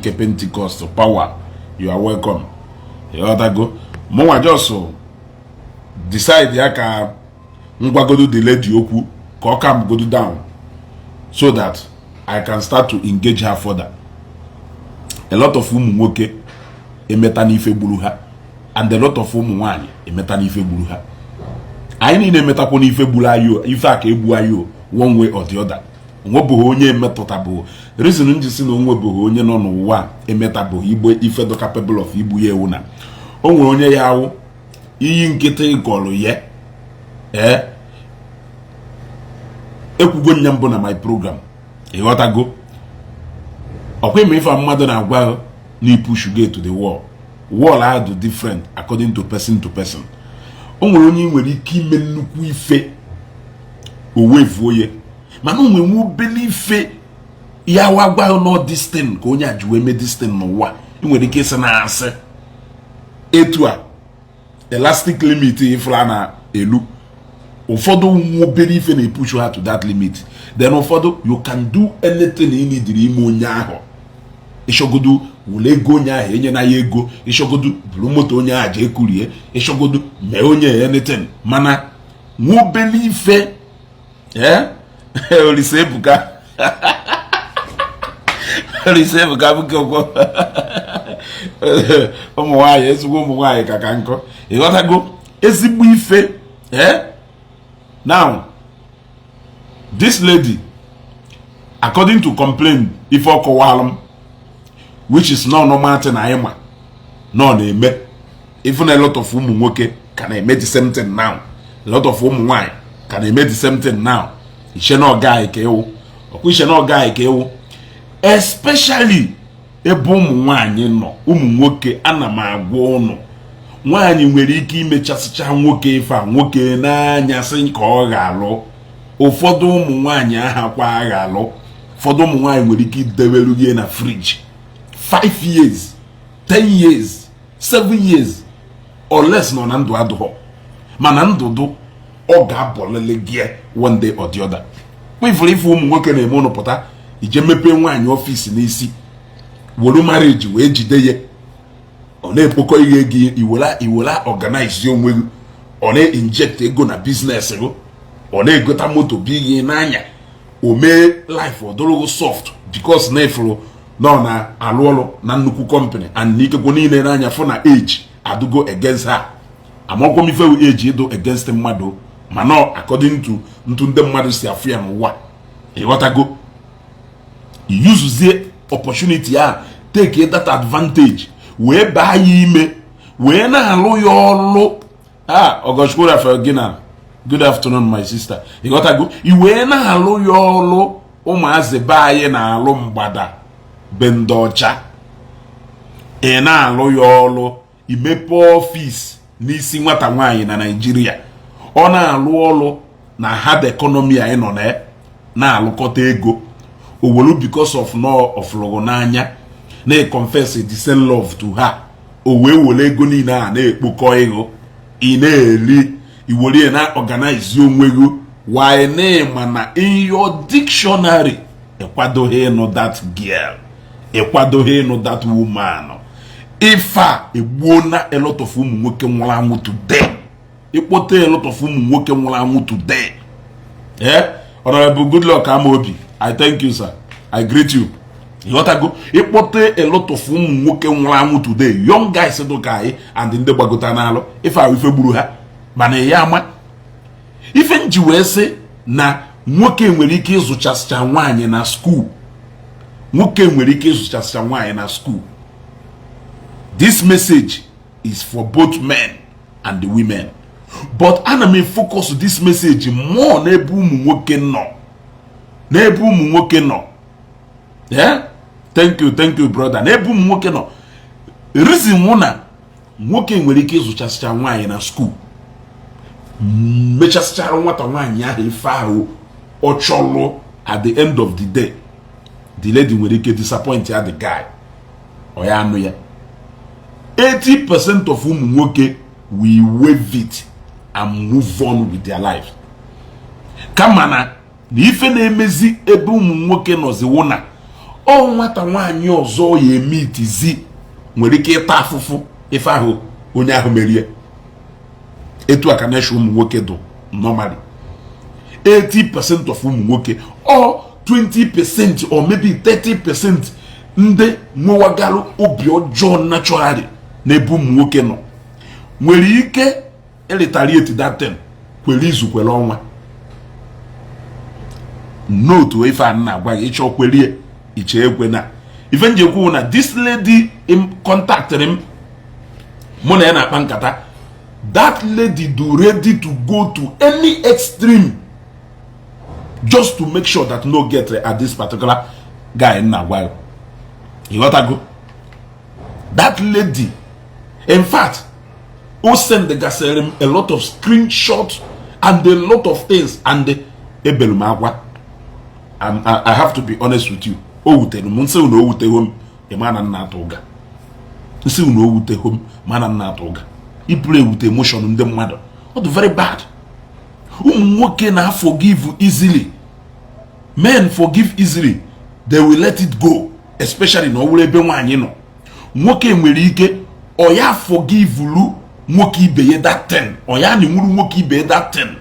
Nke Pentecost power, you are welcome. Ịghọtago? Mụnwa just decide ya ka ngwagodo the lady okwu ka ọ calm godo down so that I can start to engage her further. A lot of ụmụ nwoke emeta n'ife gburu ha, and a lot of ụmụ nwaanyị emeta n'ife gburu ha. Anyị niile emetakwa n'ife gburu anyị o, ife a ka egbu anyị o, one way or the other. Onwebụghị onye emetụtabụghị. Reason m ji si na onwebụghị onye nọ n'ụwa a emetabụghị igbe ife dị capable of igbu ya ewu na o nwere onye ya awụ iyi nkịtị gọrọ ya. Ee, ekwugo nya mbụ na my program. Ịghọtago? Ọkwa ịma ife mmadụ na-agwa na push gị to the wall. Wall ahụ dị different according to person to person. O nwere onye ị nwere ike ime nnukwu ife, o wefuo ya, mana o nwere nwe obele ife ya wa gwa nọ this thing ka onye a ji wee mee this thing n'ụwa. Ị nwere ike ịsị na asị etu a elastic limit ifra na elu. Ụfọdụ nwa obere ife na-epush ha to that limit. Then ụfọdụ, you can do anything ị nidiri ime onye ahụ. Ịchọgodu were ego onye ahụ, enye na ya ego. Ịchọgodu buru moto onye ahụ jee kurie. Ịchọgodu mee onye anything, mana nwa obere ife. Ee, Olise Ebuka, Olise Ebuka bụkekwo ụmụ nwaanyị, ezigbo ụmụ nwaanyị ka nkọ. Ịghọtago? Ezigbo ife. Ee, now this lady, according to complain ife ọ kọwalụ m, which is not normal thing anyị ma nọ na-eme, even a lot of ụmụ nwoke ka na-eme the same thing now, a lot of ụmụ nwanyị ka na-eme the same thing now. Iche na ọga anyị ka ewu ọkwa, iche na ọga anyị ka ewu, especially ebe ụmụ nwanyị nọ. Ụmụ nwoke, ana m agwa ụnụ, nwaanyị nwere ike imechasịcha nwoke ife a, nwoke n'anyasị ka ọ ga-alụ. Ụfọdụ ụmụ nwaanyị aha kwa agha-alụ. Ụfọdụ ụmụ nwaanyị nwere ike idewelu ihe na fridge 5 years, 10 years, 7 years or less, nọ na ndụ adụghọ, mana ndụdụ ọ ga-abọlele gị one day or the other. Ifuru ife ụmụ nwoke na-eme, ụnụ pụta ije mepee nwaanyị office n'isi, were marriage wee jide ya, ọ na-ekpokọ ihe ego, iwere iwere organize onwe gị, ọ na-inject ego na business gị, ọ na-egota moto bi gị n'anya, o mee life ọ dụrụ soft because na ifuru na ọ na-alụ ọrụ na nnukwu company, and n'ikekwe niile n'anya fụ na age adụgo against her. Amakwa m ife age ịdụ against mmadụ, mana according to ntụ ndị mmadụ si afụ ya n'ụwa. Ịghọtago? Yuzuzie opportunity a, take that advantage, wee baa ya ime, wee na-alụ ya ọlụ a. Ọgọchukwu Rafael gị na good afternoon, my sister. Ịghọtago? I wee na-alụ ya ọlụ. Ụmụazị be anyị na-alụ mgbada be ndị ọcha. Ị na-alụ ya ọlụ, imepe office n'isi nwata nwaanyị na Naijiria, ọ na-alụ ọlụ na hard economy anyị nọ na na-alụkọta ego owelu because of no ọfụlụgụ n'anya na-confess the same love to her. O wee were ego niile a na-ekpokọ ego ị na-eri, iwere ya na organize onwe gị. Why na na in your dictionary ịkwadoghị ịnụ that girl, ịkwadoghị ịnụ that woman. Ife a egbuona a lot of ụmụ nwoke nwụrụ anwụ today. Ịkpọte a lot of ụmụ nwoke nwụrụ anwụ today. Eh, Honorable Goodluck Amaobi, I thank you, sir. I greet you. Ịghọtago? Ịkpọte a lot of ụmụ nwoke nwụrụ anwụ today, young guys dị ka anyị and ndị gbagota n'alụ ife ahụ, ife gburu ha. Mana ya ama ife nji wee sị na nwoke nwere ike ịzụchasịcha nwaanyị na school, nwoke nwere ike ịzụchasịcha nwaanyị na school. This message is for both men and the women, but ana m focus this message more n'ebe ụmụ nwoke nọ, n'ebe ụmụ nwoke nọ. Yeah, thank you, thank you, brother. N'ebe ụmụ nwoke nọ, reason nwụ na nwoke nwere ike ịzụchasịcha nwaanyị na school, mechasịchara nwata nwaanyị ahụ ife ahụ ọ chọlụ, at the end of the day the lady nwere ike disappoint ya, the guy ọ ya anụ ya. 80% of ụmụ nwoke will wave it and move on with their life. Kama na ife na-emezi ebe ụmụ nwoke nọziwo na Ọ nwata nwaanyị ọzọ ya eme itizi nwere ike ịta afụfụ ife ahụ onye ahụ merie. Etu a ka nature ụmụ nwoke dụ. Normally, 80% of ụmụ nwoke or 20% or maybe 30% ndị nwewagalụ obi ọjọọ naturally n'ebe ụmụ nwoke nọ nwere ike retaliate that thing kwere izu, kwere ọnwa. N'otu ife a na-agwa gị, ịchọ kwerie, iche ekwe na ife njekwu na this lady contacted m, mụ na ya na-akpa nkata. That lady do ready to go to any extreme just to make sure that no get at this particular guy na-agwa gị. Ịghọtago? That lady, in fact, o send gasịrị m a lot of screenshots and a lot of things, and ebelu m akwa. I have to be honest with you, o wutere m. Nsị na o wuteghị m, ịma na nna atụ ụga. Nsị na o wuteghị m, mana nna atụ ụga. Ịpụrụ ewute emotion ndị mmadụ, ọ dị very bad. Ụmụ nwoke na forgive easily. Men forgive easily, they will let it go, especially na ọ wụrụ ebe nwaanyị nọ. Nwoke nwere ike ọ ya forgive lu nwoke ibe ya that thing, ọ ya na nwuru nwoke ibe ya that thing,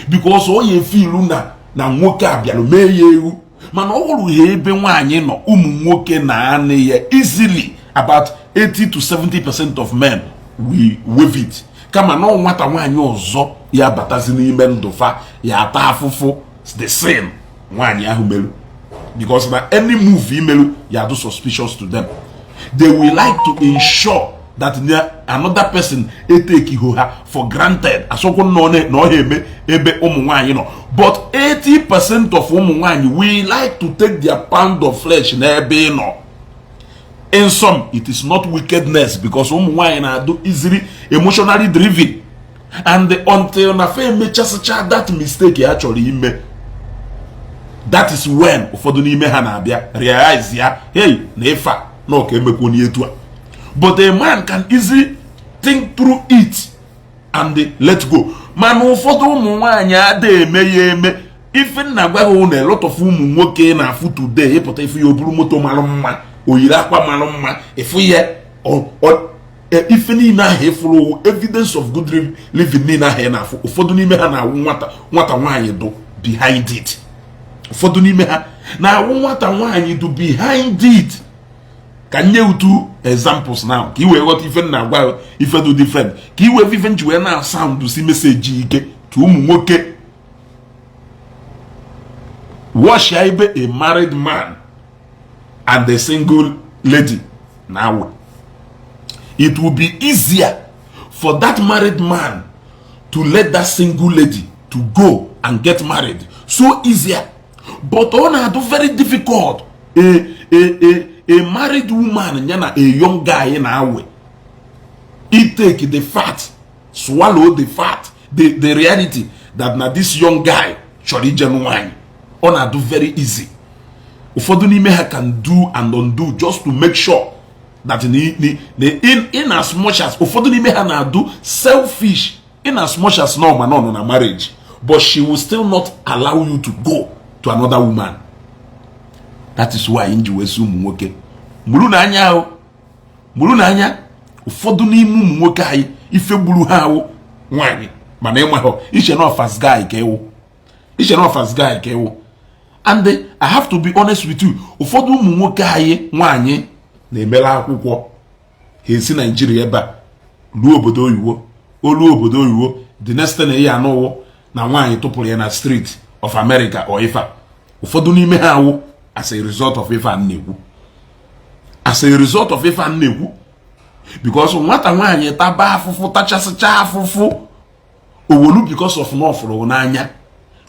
because ọ ya efilu na nwoke a bịara mee ya ewu. Mana ọ hụrụ ha ebe nwaanyị nọ, ụmụ nwoke na-anị ya easily. About 80 to 70% of men, we waive it. Kama na ọ nwata nwaanyị ọzọ ya batazi n'ime ndụ fa, ya ata afụfụ the same nwaanyị ahụ merụ, because na any move imerụ ya do suspicious to them. They will like to ensure that another person etake ha for granted. Asọkwu na ọ eme ebe ụmụ nwaanyị nọ, but 80% of ụmụ nwaanyị will like to take their pound of flesh n'ebe ị nọ. In some, it is not wickedness, because ụmụ nwaanyị na-adụ easily emotionally driven, and until na fa emechasịcha that mistake ya chọrọ ime, that is when ụfọdụ n'ime ha na-abịa realize ya, hey, na ife a na ọka emekwo n'etu a. But a man can easily think through it and let go. Mana ụfọdụ ụmụ nwaanyị ada eme ya eme. Ife nna gwa gị na a lot of ụmụ nwoke na-afụ today, ịpụta ife ya, o buru moto mara mma, o yiri akwa mara mma, ịfụ ya, ife niile ahụ ịfụrụ, evidence of good living niile ahụ ị na-afụ, ụfọdụ n'ime ha na-awụ nwata nwaanyị dụ behind it. Ụfọdụ n'ime ha na-awụ nwata nwaanyị dụ behind it. Ka nye utu examples now ka i wee ghọta ife nna agwa, ife dị different, ka i wee ife nji wee na sound si message ike to ụmụ nwoke. Watch ya, ebe a married man and a single lady now, it will be easier for that married man to let that single lady to go and get married, so easier. But ọ na-adụ very difficult a married woman ya na a young guy na-awe i take the fact, swallow the fact, the reality that na this young guy chọrọ ije nwaanyị. Ọ na-adụ very easy. Ụfọdụ n'ime ha can do and undo just to make sure that in as much as ụfọdụ n'ime ha na-adụ selfish, in as much as no man nọ na marriage, but she will still not allow you to go to another woman. That is why nji wee sị ụmụ nwoke mụrụ n'anya ahụ, mụrụ n'anya. Ụfọdụ n'ime ụmụ nwoke anyị, ife gburu ha ahụ nwaanyị, mana ịmaghọ iche na ọfas guy ka ịwụ, iche na ọfas guy ka ịwụ. And I have to be honest with you, ụfọdụ ụmụ nwoke anyị, nwaanyị na-emere akwụkwọ ha esi Naijiria ebe a ruo obodo oyibo, olu obodo oyibo, the next thing ya anụwụ na nwaanyị tụpụrụ ya na street of America or ife a. Ụfọdụ n'ime ha awụ as a result of ife a na-ekwu, as a result of ife a na-ekwu, because nwata nwaanyị taba afụfụ, tachasịcha afụfụ owolu, because of na ọfụrụ n'anya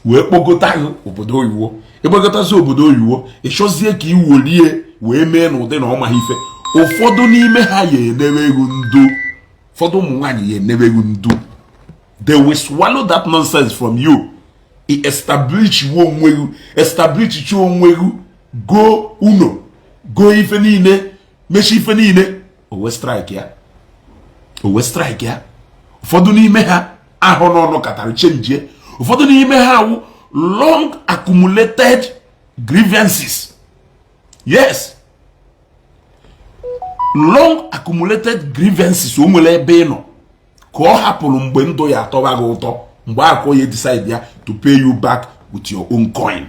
wee kpọgota gị obodo oyibo. Ịkpọgotazi obodo oyibo, ịchọzie ka ị wolie wee mee n'ụdị na ọmaghị ife. Ụfọdụ n'ime ha ya enewe ego ndo, ụfọdụ ụmụ nwaanyị ya enewe ego ndo. They will swallow that nonsense from you. I establish onwe gị, establish chi onwe gị, go uno go ife niile, mechi ife niile, o wee strike ya, o wee strike ya. Ụfọdụ n'ime ha ahụ n'ọnụ katara chenjie. Ụfọdụ n'ime ha awụ long accumulated grievances. Yes. Long accumulated grievances o nwere ebe ị nọ ka ọ hapụrụ mgbe ndụ ya atọba gị ụtọ, mgbe akụ ya decide ya to pay you back with your own coin.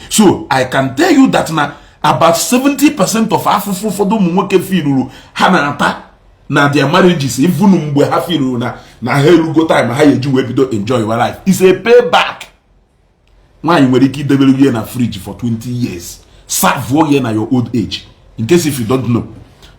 So I can tell you that na about 70% of afụfụ ụfọdụ ụmụ nwoke filuru ha na-ata na their marriages, even mgbe ha filuru na ha erugo time ha eji wee bido enjoy your life, is a payback. Nwaanyị nwere ike idebere gị na fridge for 20 years, serve ya na your old age. In case if you don't know,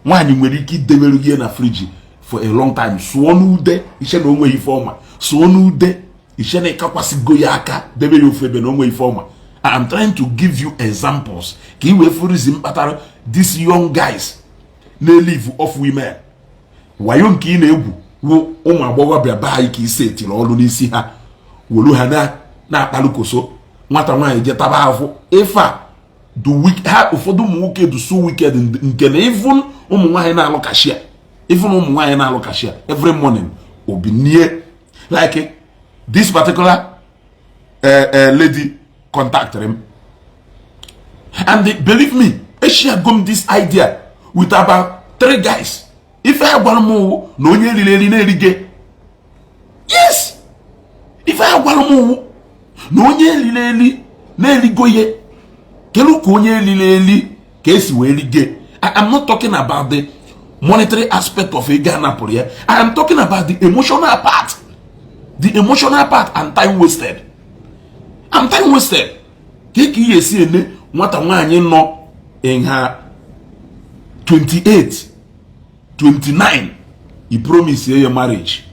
nwaanyị nwere ike idebere gị na fridge for a long time, sụọ n'ude iche na onweghị ife ọma, sụọ n'ude iche na ịkakwasịgo ya aka, debe ya ofu ebe na onwe ife ọma. I am trying to give you examples ka ị wee fụ reason kpatara these young guys na-elive off women. Wayo nke ị na-egwu wụ ụmụ agbọghọbịa be anyị ka isi etiri ọrụ n'isi ha, welu ha na-akpalụkoso nwata nwaanyị je taba ahụ ife a do ha. Ụfọdụ ụmụ nwoke do so wicked nke na even ụmụ nwaanyị na-alụ cashier, even ụmụ nwaanyị na-alụ cashier every morning obinie, like this particular lady contacted him, and believe me, eshiago m this idea with about three guys. Ife a gwara m wụ na onye riri eri na-erige. Yes, ife a gwara m wụ na onye riri eri na-erigo ihe. Kedu ka onye riri eri ka esi wee rige? I am not talking about the monetary aspect of ego anapụrụ ya. I am talking about the emotional part, the emotional part and time wasted, and time wasted. Ka ị esi ene nwata nwaanyị nọ in her 28 29, he promise ya marriage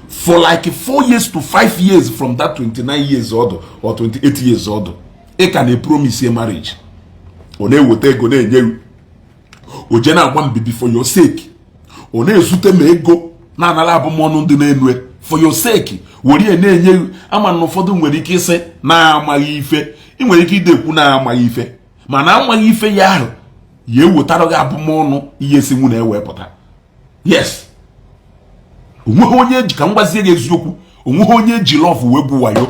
for like 4 years to 5 years from that 29 years old or 28 years old, ị ka na-epromise ya marriage, ọ na-eweta ego na-enye gị, o je na-agba mbibi for your sake, ọ na-ezute ma ego na-anara abụmọnụ ndị na-enu for your sake, were ya na-enye gị. Ama na ụfọdụ nwere ike ịsị na-amaghị ife. Ị nwere ike idekwu na-amaghị ife, mana amaghị ife ya ahụ ya ewetara gị abụmọnụ ihe esi nwu na-ewepụta. Yes, onweghị onye ji ka m gwazie gị eziokwu, onweghị onye ji love wee gwu wayo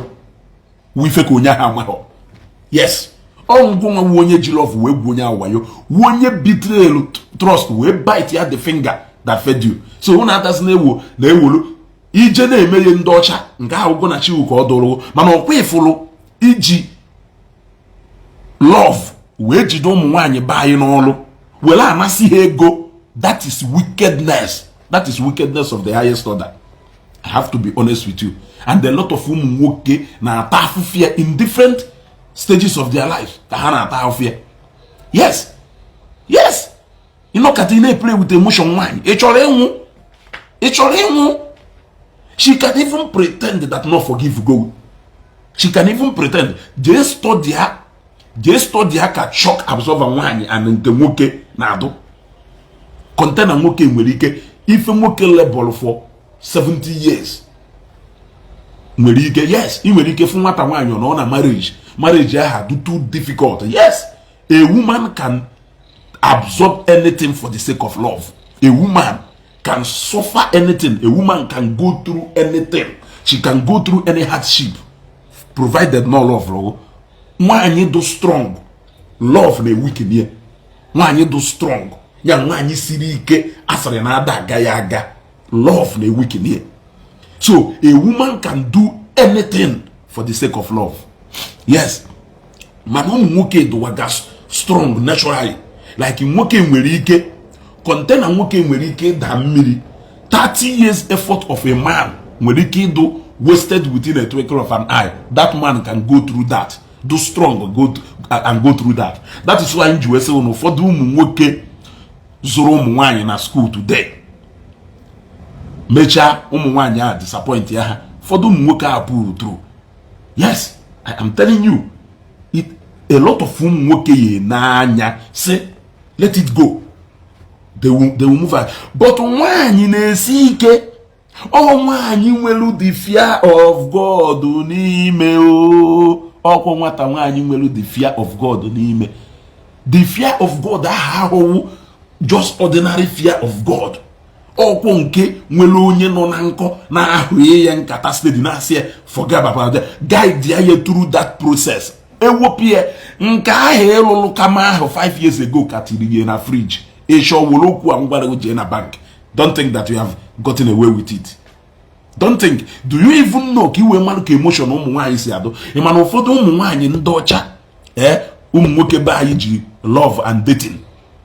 wu ife ka onye ahụ amaghọ. Yes, ọ ngwa nwa onye ji love wee gwu onye ahụ wayo wu onye betrayal trust wee bite ya the finger that fed you. So hụ na atasị na-ewo na ewolu ije na-emeghe ndị ọcha nke ahụ gụ na chiwu ka ọ dụrụ, mana ọkwa ifụlụ iji love wee jide ụmụ nwaanyị be anyị n'ọlụ were amasị ha ego, that is wickedness. That is wickedness of the highest order. I have to be honest with you. And a lot of ụmụ nwoke na-ata afụfụ ya in different stages of their life ka ha na-ata afụfụ ya. Yes, ịnọkọta ị na-eplay with emotion nwaanyị, ị chọrọ ịnwụ, ị chọrọ ịnwụ. She can even pretend that no forgive go. She can even pretend. Jee study ha, jee study ha ka shock absorber nwaanyị and nke nwoke na-adụ container. Nwoke nwere ike ife nwoke labor for 70 years nwere ike. Yes, ị nwere ike fụ nwata nwaanyị ọ nọ na marriage, marriage ahụ do too difficult. Yes, a woman can absorb anything for the sake of love. A woman can suffer anything. A woman can go through anything. She can go through any hardship, provided no love. Love nwaanyị do strong, love na-eweaken ya. Nwaanyị do strong ya, nwaanyị siri ike asịrị na ada aga ya aga, love na-eweaken ya. So a woman can do anything for the sake of love. Yes, mana ụmụ nwoke dụwaga strong naturally. Like nwoke nwere ike container, nwoke nwere ike ịda mmiri. 30 years effort of a man nwere ike ịdụ wasted within a twinkle of an eye. That man can go through that, do strong go and go through that. That is why ji wee sị na ụfọdụ ụmụ nwoke zụrụ ụmụ nwaanyị na school today, mechaa ụmụ nwaanyị ahụ disappoint ya ha. Ụfọdụ ụmụ nwoke ahụ pụrụ through. Yes, I am telling you it. A lot of ụmụ nwoke yi n'anya si let it go, they will move on. But nwaanyị na-esi ike. Ọ nwaanyị nwere the fear of God n'ime o. Ọkwọ nwata nwaanyị nwere the fear of God n'ime. The fear of God aha ahụwụ just ordinary fear of God. Ọkwọ nke nwere onye nọ na nkọ na-ahụ ya nkata steady, na-asị ya forget about that, guide ya through that process. Ewepụ ya nke ahụ ịlụlụ kama ahụ 5 years ago ka tiri ya na fridge. Ịchọ were okwu a ngwara jee na bank. Don't think that you have gotten away with it. Don't think. Do you even know, ka iwee mmadụ ka emotion ụmụ nwaanyị si adụ? Ị ma na ụfọdụ ụmụ nwaanyị ndị ọcha, ee, ụmụ nwoke be anyị ji love and dating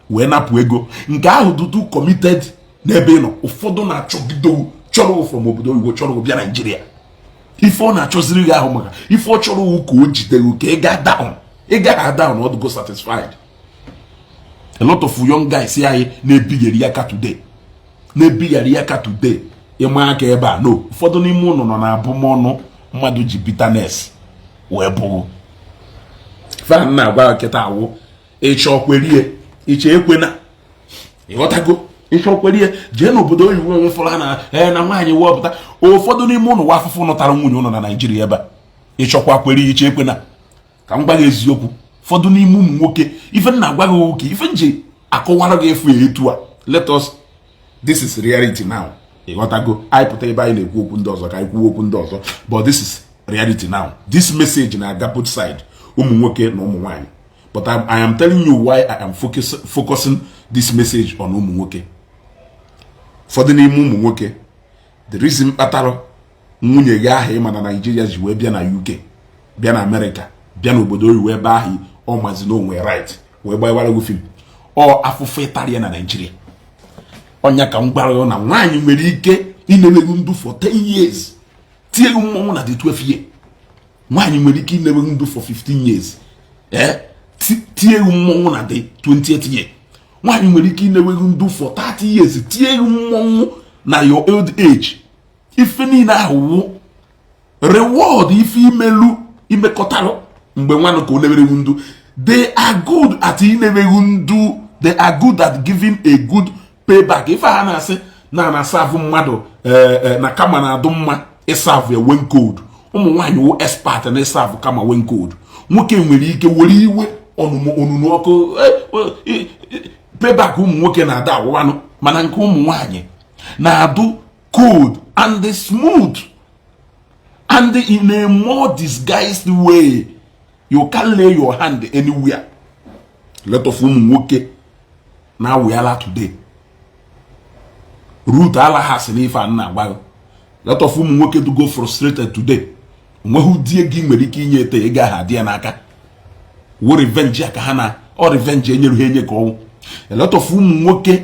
wee napụ ego nke ahụ dudu committed n'ebe ị nọ. Ụfọdụ na-achọgido, chọrọ from obodo oyibo, chọrọ bịa Naijiria. Ife ọ na-achọziri gị ahụ maka ife ọ chọrọ ka o jide gị ka ị gaa down, ị gaghị down, ọ dịgo satisfied. A lot of young guys anyị na-ebigheri aka today, na-ebigheri aka today, ịma aka ebe a no. Ụfọdụ n'ime ụnụ nọ na abụmọnụ mmadụ ji bitterness wee bụrụ fan na-agwa kịta awụ. Ịchọ kwerie, ịchọ ekwena. Ịghọtago? Ịchọ kwerie, jee n'obodo oyibo onwe fọrọ na ee na nwaanyị wepụta. Ụfọdụ n'ime ụnụ wa afụfụ nụtara nwunye ụnụ na Naijiria ebe a. Ịchọkwa kwere, ịchọ ekwena. Ka m gwa gị eziokwu, ụfọdụ n'ime ụmụ nwoke, ife m na-agwa gị nwoke, ife m ji akọwara gị efu etu a, let us, this is reality now. Ịghọtago? Anyị pụta ebe anyị na-ekwu okwu ndị ọzọ, ka anyị kwuo okwu ndị ọzọ, but this is reality now. This message na-aga both side, ụmụ nwoke na ụmụ nwanyị, but I am telling you why I am focusing this message on ụmụ nwoke. Ụfọdụ n'ime ụmụ nwoke, the reason kpatara nwunye gị ahụ ịma na Naijiria ji wee bịa na UK, bịa na Amerịka, bịa n'obodo oyibo ebe ahụ ọ mazi na onwe right wee gbawara gị film, ọ afụfụ ịtarịa na Naijiria. Ọnya ka m gwara ya na nwaanyị nwere ike ineleghu ndụ for 10 years, tie gị mmọnwụ na the 12 year. Nwaanyị nwere ike ineleghu ndụ for 15 years, ee, tie gị mmọnwụ na the 20th year. Nwaanyị nwere ike ineleghu ndụ for 30 years, tie gị mmọnwụ na your old age. Ife niile ahụ wụ reward ife imelu imekọtarụ mgbe nwanụ ka o nebereghu ndụ. They are good at inebeghụ ndụ. They are good at giving a good payback. Ife ha na-asị na na-asavụ mmadụ na kama na-adụ mma ịsavụ when cold. Ụmụ nwaanyị wụ expert na ịsavụ kama when cold. Nwoke nwere ike were iwe onunu ọkụ. Payback ụmụ nwoke na-ada awụwanụ, mana nke ụmụ nwaanyị na-adụ cold and smooth and in a more disguised way. You can lay your hand anywhere. Lot of ụmụ nwoke na-awụyala today root ala ha si n'ife a na-agba. Lot of ụmụ nwoke do go frustrated today. Onweghị ụdị ego ị nwere ike inye ete ego ahụ adị ya n'aka wo revenge ya ka ha na ọ revenge enyere ha enye ka ọnwụ. A lot of ụmụ nwoke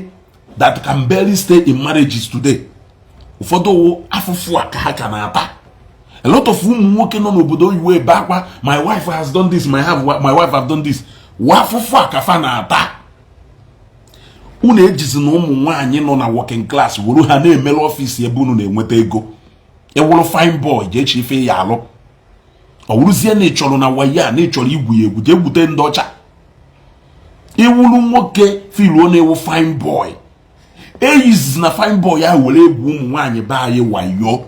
that can barely stay in marriages today, ụfọdụ wụ afụfụ a ka ha ka na-ata. A lot of ụmụ nwoke nọ n'obodo oyibo ebe akwa, "My wife has done this, my wife have done this," wụ afụfụ a ka fa na-ata. Unu ejizi na ụmụ nwaanyị nọ na working class were ha na-emere office ebe unu na-enweta ego. Ịwụrụ fine boy, jee chi ife ya alụ. Ọ wụrụzie na ị chọrọ na waya na ị chọrọ igwu ya egwu, jee gwute ndị ọcha. Iwuru nwoke filuo na-ewu fine boy, eyizizi na fine boy ahụ were egwu ụmụ nwaanyị be anyị wayo.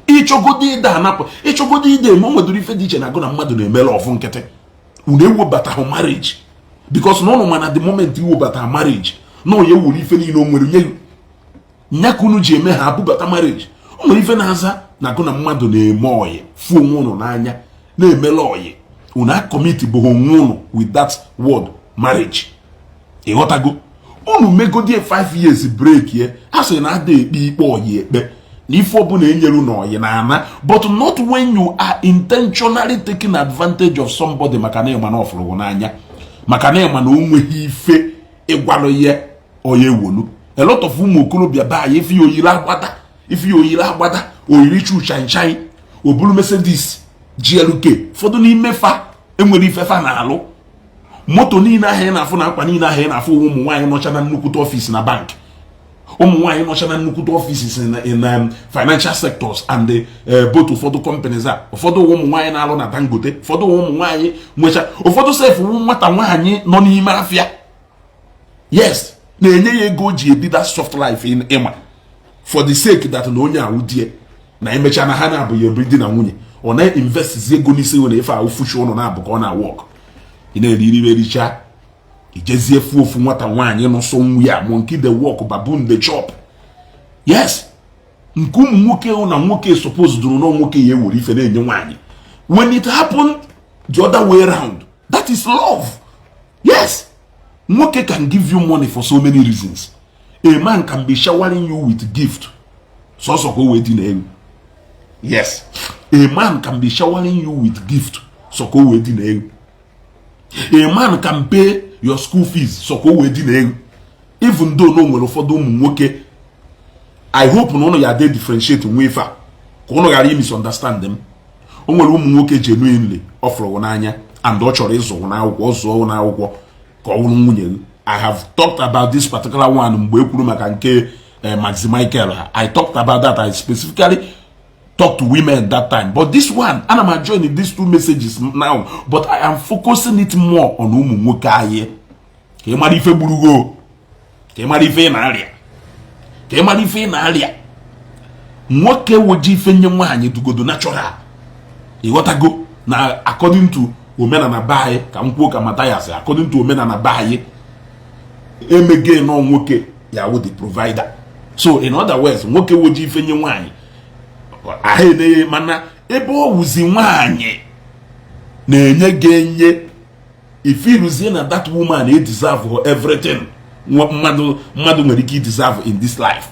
Ịchọgodo ịda anapụ, ịchọgodo ịda eme, o nwedoro ife dị iche na agụ na mmadụ na-emere ọfụ nkịtị. Unu ewebataghị marriage because na ụnụ mana the moment iwebata marriage na onye wuru ife niile o nwere nye nya ka unu ji eme ha abụbata marriage. O nwere ife na-aza na agụ na mmadụ na-eme oyi fụ onwe ụnụ n'anya na-emele oyi. Unu acommit bụ onwe unu with that word marriage. Ịghọtago? Unu megodie 5 years break ye, a sị na ada ekpe ikpe oyi ekpe na ife ọbụla enyeru na oyi na ana, but not when you are intentionally taking advantage of somebody maka na ịma na ọfụrụ n'anya, maka na ịma na o nweghị ife ịgwalụ ya oya ewolu. A lot of ụmụ okorobịa be anyị, ife ya oyiri agbada, ife ya oyiri agbada, oyiri chu chanchan, o buru Mercedes GLK. Ụfọdụ n'ime fa enwere ife fa na-alụ. Moto niile ahụ ị na-afụ na akwa niile ahụ ị na-afụ, ụmụ nwaanyị nọcha na nnukwute office na bank, ụmụ nwaanyị nọcha na nnukwute offices in financial sectors and the both ụfọdụ companies a, ụfọdụ ụmụ nwaanyị na-alụ na Dangote, ụfọdụ ụmụ nwaanyị nwecha, ụfọdụ sef nwata nwaanyị nọ n'ime afịa, yes, na-enye ya ego o ji ebi that soft life ịma for the sake that na onye ahụ die na emechaa na ha na-abụghị ebi di na nwunye, ọ na-investizi ego n'isi na ife ahụ fuchi ụnụ na-abụ ka ọ na-work. Ị na-eri iri ericha, ijezie fu ofu nwata nwaanyị nụsọ nwu ya, monkey dey work, baboon dey chop. Yes, nke ụmụ nwoke hụ na nwoke suppose duru na nwoke ya ewere ife na-enye nwaanyị. When it happen the other way round, that is love. Yes, Nwoke can give you money for so many reasons. A man can be showering you with gift sọsọ ka o wee dị n'elu. Yes, a man can be showering you with gift sọ ka o wee dị n'elu. A man can pay your school fees sọ ka o wee dị n'elu. Even though na o nwere ụfọdụ ụmụ nwoke, I hope na ụnụ ya dey differentiate nwe ife a ka ụnụ ghara misunderstand them. O nwere ụmụ nwoke genuinely ọ fụrụ n'anya and ọ chọrọ ịzụ n'akwụkwọ, ọ zụọ n'akwụkwọ ka ọ wụrụ nwunye gị. I have talked about this particular one mgbe e kwuru maka nke Maxi Michael ha. I talked about that. I specifically talk to women that time, but this one, ana m join these two messages now, but I am focusing it more on ụmụ nwoke anyị, ka ị mara ife gburu go, ka ị mara ife ị na-arịa, ka ị mara ife ị na-arịa. Nwoke woji ife nye nwaanyị dugodo natural. Ịghọtago na according to omenala be anyị, ka m kwuo ka Mathias, according to omenala be anyị, emege nọ nwoke ya wụ the provider. So in other words, nwoke woji ife nye nwaanyị ahụ eneghe, mana ebe ọ wụzi nwaanyị na-enye gị enye, ifiruzie na that woman e deserve everything mmadụ nwere ike deserve in this life.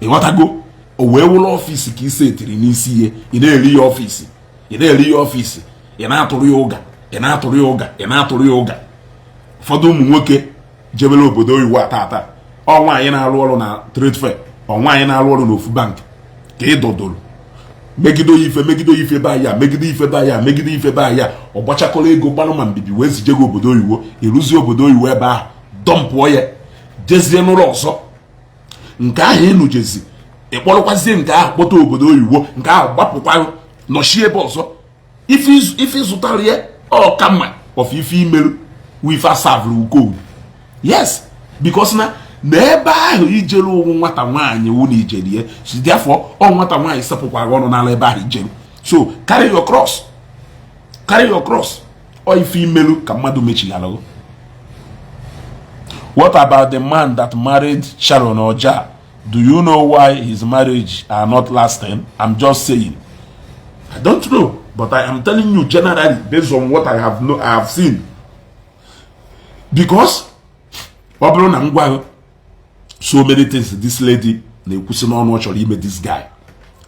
Ịghọtago? O wee wụlọ office ka isi etiri n'isi ihe, ị na-eri ya office, ị na-eri ya office, ị na-atụrụ ya ụga, ị na-atụrụ ya ụga, ị na-atụrụ ya ụga. Ụfọdụ ụmụ nwoke jebere obodo oyibo ata ata, ọ nwaanyị na-arụ ọrụ na trade fair, ọ nwaanyị na-arụ ọrụ n'ofu bank ka ị dọdoro megide ya ife, megide ya ife be ya, megide ife be ya, megide ife be ya. Ọ gbachakọrọ ego gbalụ ma mbibi wee zije gị obodo oyibo. Ịrụzie obodo oyibo ebe ahụ, dọmpụọ ya, jezie n'ụlọ ọzọ. Nke ahụ ịnụjezi, ịkpọrọkwazie nke ahụ kpọta obodo oyibo, nke ahụ gbapụkwa nọchie ebe ọzọ. Ife ịzụtara ya ọ kama of ife imerụ ife asavụrụ ukowu. Yes, because na ebe ahụ ijere ụwụ nwata nwaanyị wụ na ijerie, so therefore ọ nwata nwaanyị sepụkwara ọnụ n'ala ebe ahụ ijere. So carry your cross, carry your cross. Ọ ife imerụ ka mmadụ mechighara. What about the man that married Sharon Oja? Do you know why his marriage are not lasting? I'm just saying. I don't know, but I am telling you generally based on what I have no, I have seen. Because ọ bụrụ na m gwa so many things this lady na-ekwusi n'ọnụ ọ chọrọ ime this guy.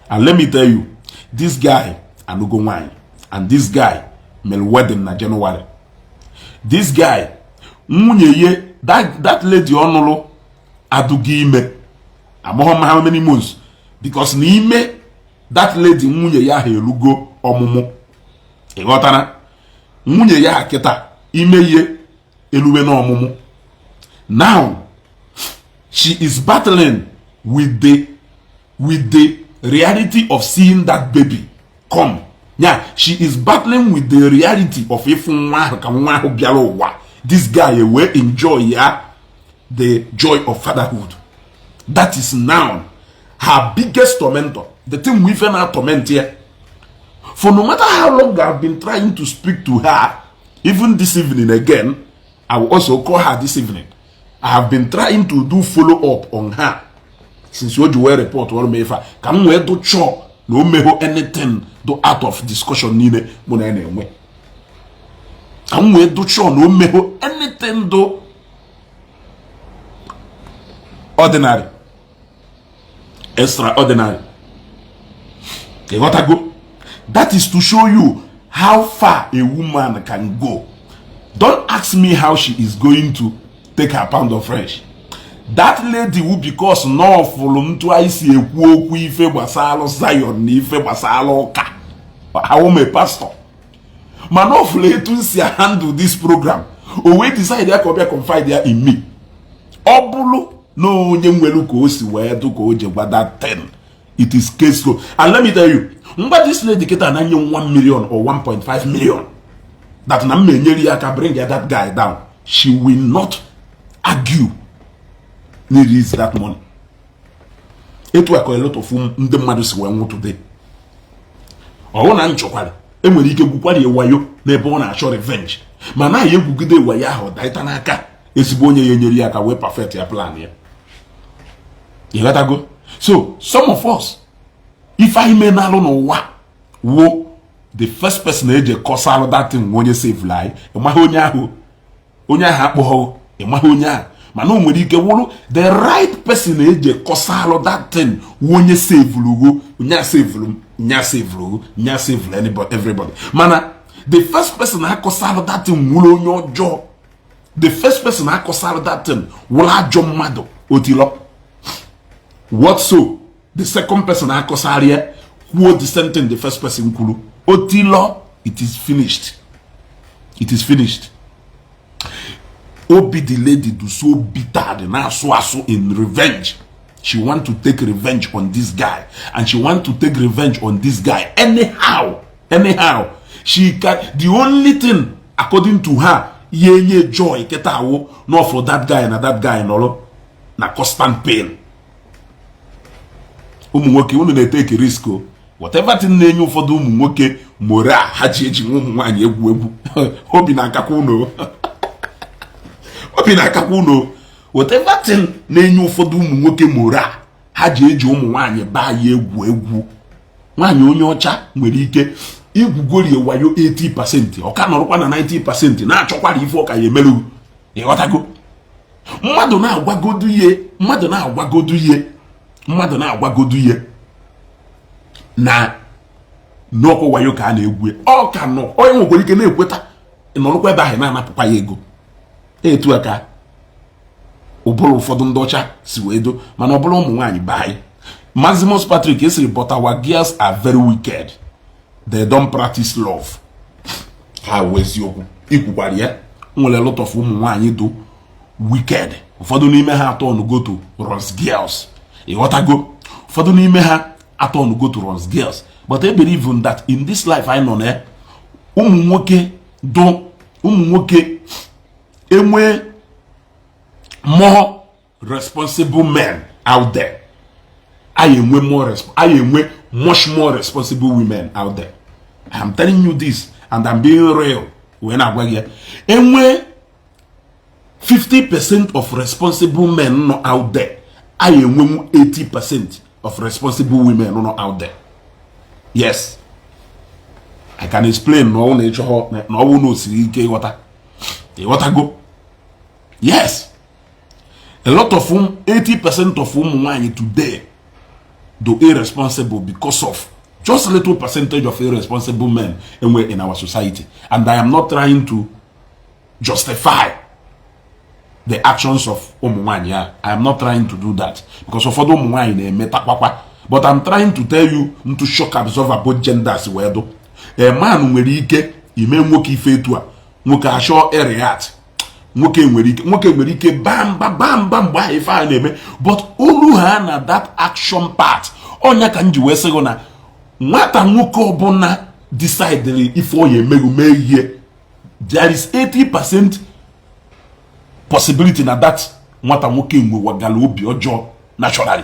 And let me tell you, this guy anụgo nwanyị, and this guy mere wedding na January. This guy, nwunye ye, that lady ọ nụrụ adụgo ime amaghọ m how many months, because na ime that lady, nwunye ya ahụ erugo ọmụmụ. Ịghọtara? Nwunye ya kịta ime ihe eluwe n'ọmụmụ. Now she is battling with the reality of seeing that baby come. Yeah, she is battling with the reality of ịfụ nwa ahụ ka nwa ahụ bịara ụwa. This guy wee enjoy ya the joy of fatherhood. That is now her biggest tormentor, the thing we na torment here. For no matter how long I've been trying to speak to her, even this evening again, I will also call her this evening. I have been trying to do follow up on her since o ji wee report ọrụ m ife a, ka m wee do chọọ na o meho anything do out of discussion niile mụ na ya na-enwe, ka m wee do chọọ na o meho anything do ordinary, extraordinary. Ịghọtago? That is to show you how far a woman can go. Don't ask me how she is going to take her pound of flesh. That lady who, because nọfụlụ ntu anyị si ekwu okwu ife gbasara Zion na ife gbasara ụka, awụ a pastor, mana ọ fụrụ etu m si handle this program, o wee decide ya ka ọ bịa confide ya in me. Ọ bụrụ na onye nwere ka o si wee dụ ka o ji gwa that thing, it is case closed. And let me tell you, ngwa, this lady kịta na nye 1 million or 1.5 million that na m enyere ya aka bring ya that guy down, she will not argue na release that money. Etu a ka a lot of ndị mmadụ si wee nwụ today. Ọwụ na nchọkwara enwere ike gwukwara ya wayo n'ebe ọ na-achọ revenge, mana anyị egwugide wayo ahụ daịta n'aka ezigbo onye ya enyere ya aka wee perfect ya plan ya. Ịghọtago? So some of us, ife anyị mee n'alụ n'ụwa wo, the first person eji kọsalụ that thing, onye save anyị, ịmaghị onye ahụ, onye ahụ akpọghọ. Ịmaghị onye ahụ, mana o nwere ike wụrụ the right person eji kọsalụ that thing, wụ onye sevulugo, nya sevulu m, nya sevulugo, nya sevulu anybody, everybody. Mana the first person akọsalụ that thing wụrụ onye ọjọọ. The first person akọsalụ that thing wụrụ ajọ mmadụ otilọ. What? So the second person akọsara ya kwuo the same thing the first person kwuru, otilọ. It is finished, it is finished. Obi the lady do so bitter, dị na-asụ asụ in revenge. She want to take revenge on this guy, and she want to take revenge on this guy anyhow, anyhow she can. The only thing, according to her, ihe enye joy kịta awụ not for that guy na that guy nọrọ na constant pain. Ụmụ nwoke, unu na-eteke risk o. Whatever thing na-enye ụfọdụ ụmụ nwoke moral ha ji eji nwa ụmụ nwaanyị egwu egwu, obi na-akakwa unu, obi na-akakwa unu. Whatever thing na-enye ụfọdụ ụmụ nwoke moral ha ji eji ụmụ nwaanyị baa ya egwu egwu, nwaanyị onye ọcha nwere ike igwugorie wayo 80%, ọ ka nọrọkwa na 90% na-achọkwara ife ọka ya emerụ. Ịghọtago? Mmadụ na-agwagodu ihe, mmadụ na-agwagodu ihe, mmadụ na-agwagodu ihe na n'ọkụ wayo ka a na-egwu, ọ ka nọ. Onye nwekwara ike na-ekweta, nọrọkwa ebe ahụ na-anapụkwa ya ego. Etu a ka ụbụrụ ụfọdụ ndị ọcha si wee do. Mana ọ bụrụ ụmụ nwaanyị be anyị, Maximus Patrick esiri, "But our girls are very wicked. They don't practice love." Ha wụ eziokwu ikwukwara ya. Nwere lot of ụmụ nwaanyị do wicked. Ụfọdụ n'ime ha atọ go to runs girls. Ịghọtago? Ụfọdụ n'ime ha atọ go to runs girls. But I believe that in this life anyị nọ na ụmụ nwoke do, ụmụ nwoke enwe more responsible men out there, anyị enwe much more responsible women out there. I'm telling you this and I'm being real wee na-agwa gị ya. Enwe 50% of responsible men nọ out there, anyị enwenwu 80% of responsible women nọ out there. Yes, I can explain na ọwụ na ịchọghọ na ọwụ na o siri ike ịghọta. Ịghọtago? Yes, a lot of 80% of ụmụ nwanyị today do irresponsible because of just a little percentage of irresponsible men enwe in our society. And I am not trying to justify the actions of ụmụ nwanyị a. I am not trying to do that because ụfọdụ ụmụ nwanyị na-eme takpakwa, but I'm trying to tell you ntu shock absorber both genders wee do. A man nwere ike ime nwoke ife etu a, nwoke achọ react. Nwoke nwere ike baa mba, baa mba mgbe ahụ ife a na-eme, but olu ha na that action part ọnya ka m ji wee sị gị na nwata nwoke ọbụla decided ife ọ ya emeghu mee ihe, there is 80% possibility na that nwata nwoke nwewagala obi ọjọọ naturally.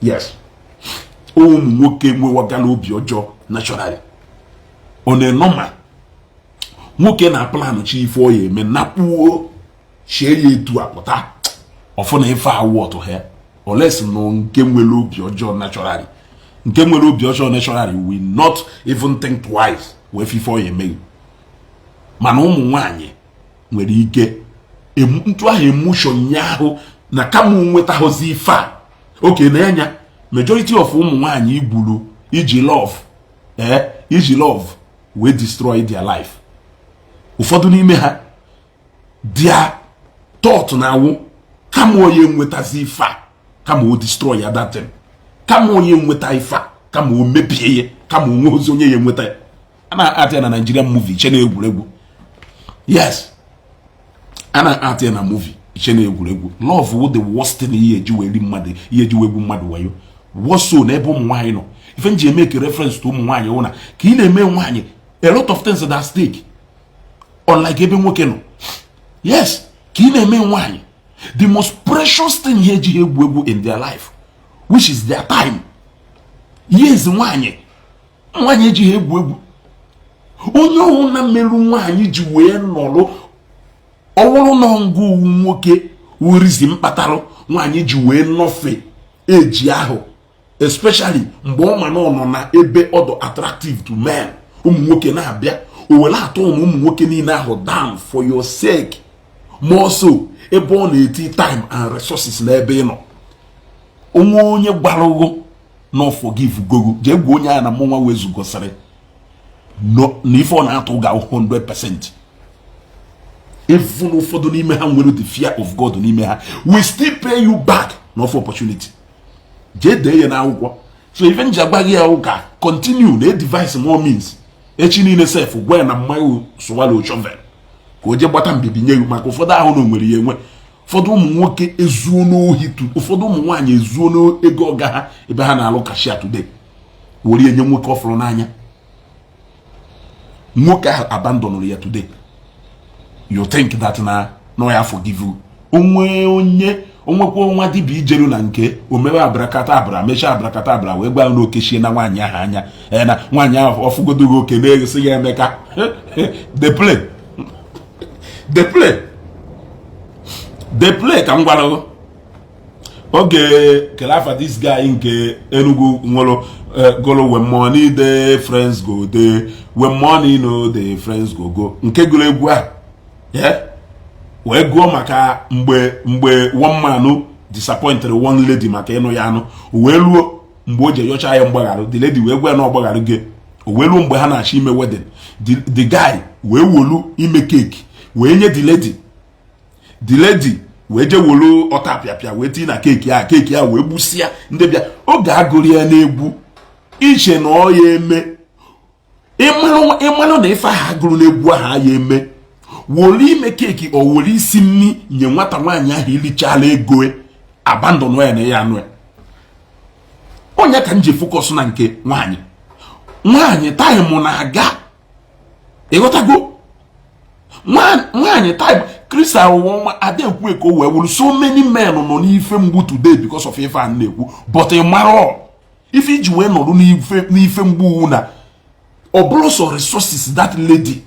Yes, ụmụ nwoke nwewagala obi ọjọọ naturally. Ọ na-enọma nwoke na plan chi ife ọ ya eme, nakpuo chie ya etu a pụta ọfụ na ife awụ ọtụ ha oles nọ. Nke nwere obi ọjọọ naturally, nke nwere obi ọjọọ naturally will not even think twice wee fife ọ ya emeghị. Mana ụmụ nwanyị nwere ike ntụ ahụ emotion ya ahụ na kama nwetaghịzi ife a oke na anya. Majority of ụmụ nwanyị igburu iji love, iji love wee destroy their life, ụfọdụ n'ime ha, their thought na-awụ kama onye nwetazi ife a, kama o destroy ya that thing, kama onye nweta ife a, kama o mebie ya, kama onwe ozi onye ya enweta ya. A na-atị ya na Nigerian movie iche na egwuregwu. Yes, a na-atị ya na movie iche na egwuregwu. Love wụ the worst thing ihe eji wee ri mmadụ, ihe eji wee gbu mmadụ wayo woso n'ebe ụmụ nwaanyị nọ. Ife nji eme ka reference to ụmụ nwaanyị wụ na ka ị na-eme nwaanyị, a lot of things at stake, unlike ebe nwoke nọ. Yes, ka ị na-eme nwaanyị, the most precious thing ihe ejighị egwu egwu in their life, which is their time. Yes, nwaanyị, nwaanyị ejighị egwu egwu. Onye ọhụụ na mmerụ nwaanyị ji wee nọrọ ọwụrụ na ngụ nwoke wurizi mkpatarụ nwaanyị ji wee nọfe eji ahụ, especially mgbe ọ ma na ọ nọ na ebe ọdụ attractive to men, ụmụ nwoke na-abịa, o were atọ ụmụ nwoke niile ahụ down for your sake. More so ebe ọ na-eti time and resources n'ebe ị nọ. Onwe onye gwara ụgwọ na forgive gogo, jee gwa onye ahụ na mụnwa wezugosịrị na ife ọ na-atụ ga 100%. Even ụfọdụ n'ime ha nwere the fear of God n'ime ha we still pay you back n'ofe opportunity. Jee dee ya n'akwụkwọ. So ife nji agwa gị ya ụka, continue na device more means echi niile sef, gwa ya na mmaghị swallow shovel ka o jee gbata mbibi nye gị, maka ụfọdụ ahụ na onwere ya enwe. Ụfọdụ ụmụ nwoke ezuo n'ohi, ụfọdụ ụmụ nwaanyị ezuo n'ego ọga ha ebe ha na-alụ cashier today, were enye nwoke ọfụrụ n'anya. Nwoke ahụ abandonụrụ ya today. You think that na no ya forgive you? Onwe onye onwekwa nwa dibịa ijeru na nke omebe abrakata abra, mechaa abrakata abra, wee gwa ya na okechie na nwaanyị ahụ anya, ee, na nwaanyị ahụ ọfụgodoghị oke na-egosi ya. Emeka, dey play, dey play, dey play. Ka m gwara gị oge kele afa this guy nke Enugu nwụrụ gụrụ "When money dey, friends go dey; when money no dey, friends go go." Nke gụrụ egwu a, wee gụọ maka mgbe one man disappointed one lady maka ịnụ ya anụ, o wee ruo mgbe o ji yọcha ya mgbaghara, the lady wee gwa ya na ọgbaghara gị. O wee ruo mgbe ha na-achọ ime wedding, the guy wee wolu ime cake wee nye the lady. The lady wee jee wolu ọta apịapịa wee tinye na cake a. Cake a wee gbusịa ndị bịa oge agụrụ ya n'egwu iche na ọ ya eme. Ịmalụ na ife ahụ agụrụ n'egwu ahụ ya eme, wolu ime cake, o were isi nri nye nwata nwaanyị ahụ, ilichala ego, abandon ya na ya anụ ya. Onye ka m ji focus na nke nwaanyị. Nwaanyị, time na-aga, ịghọtago? Nwaanyị, time Crystal nwa ada ekwu ka o wee wuru. So many men nọ n'ife mgbu today because of ife a na-ekwu, but ị mara ife iji wee nọrọ n'ife mgbu na ọ bụrụ so resources that lady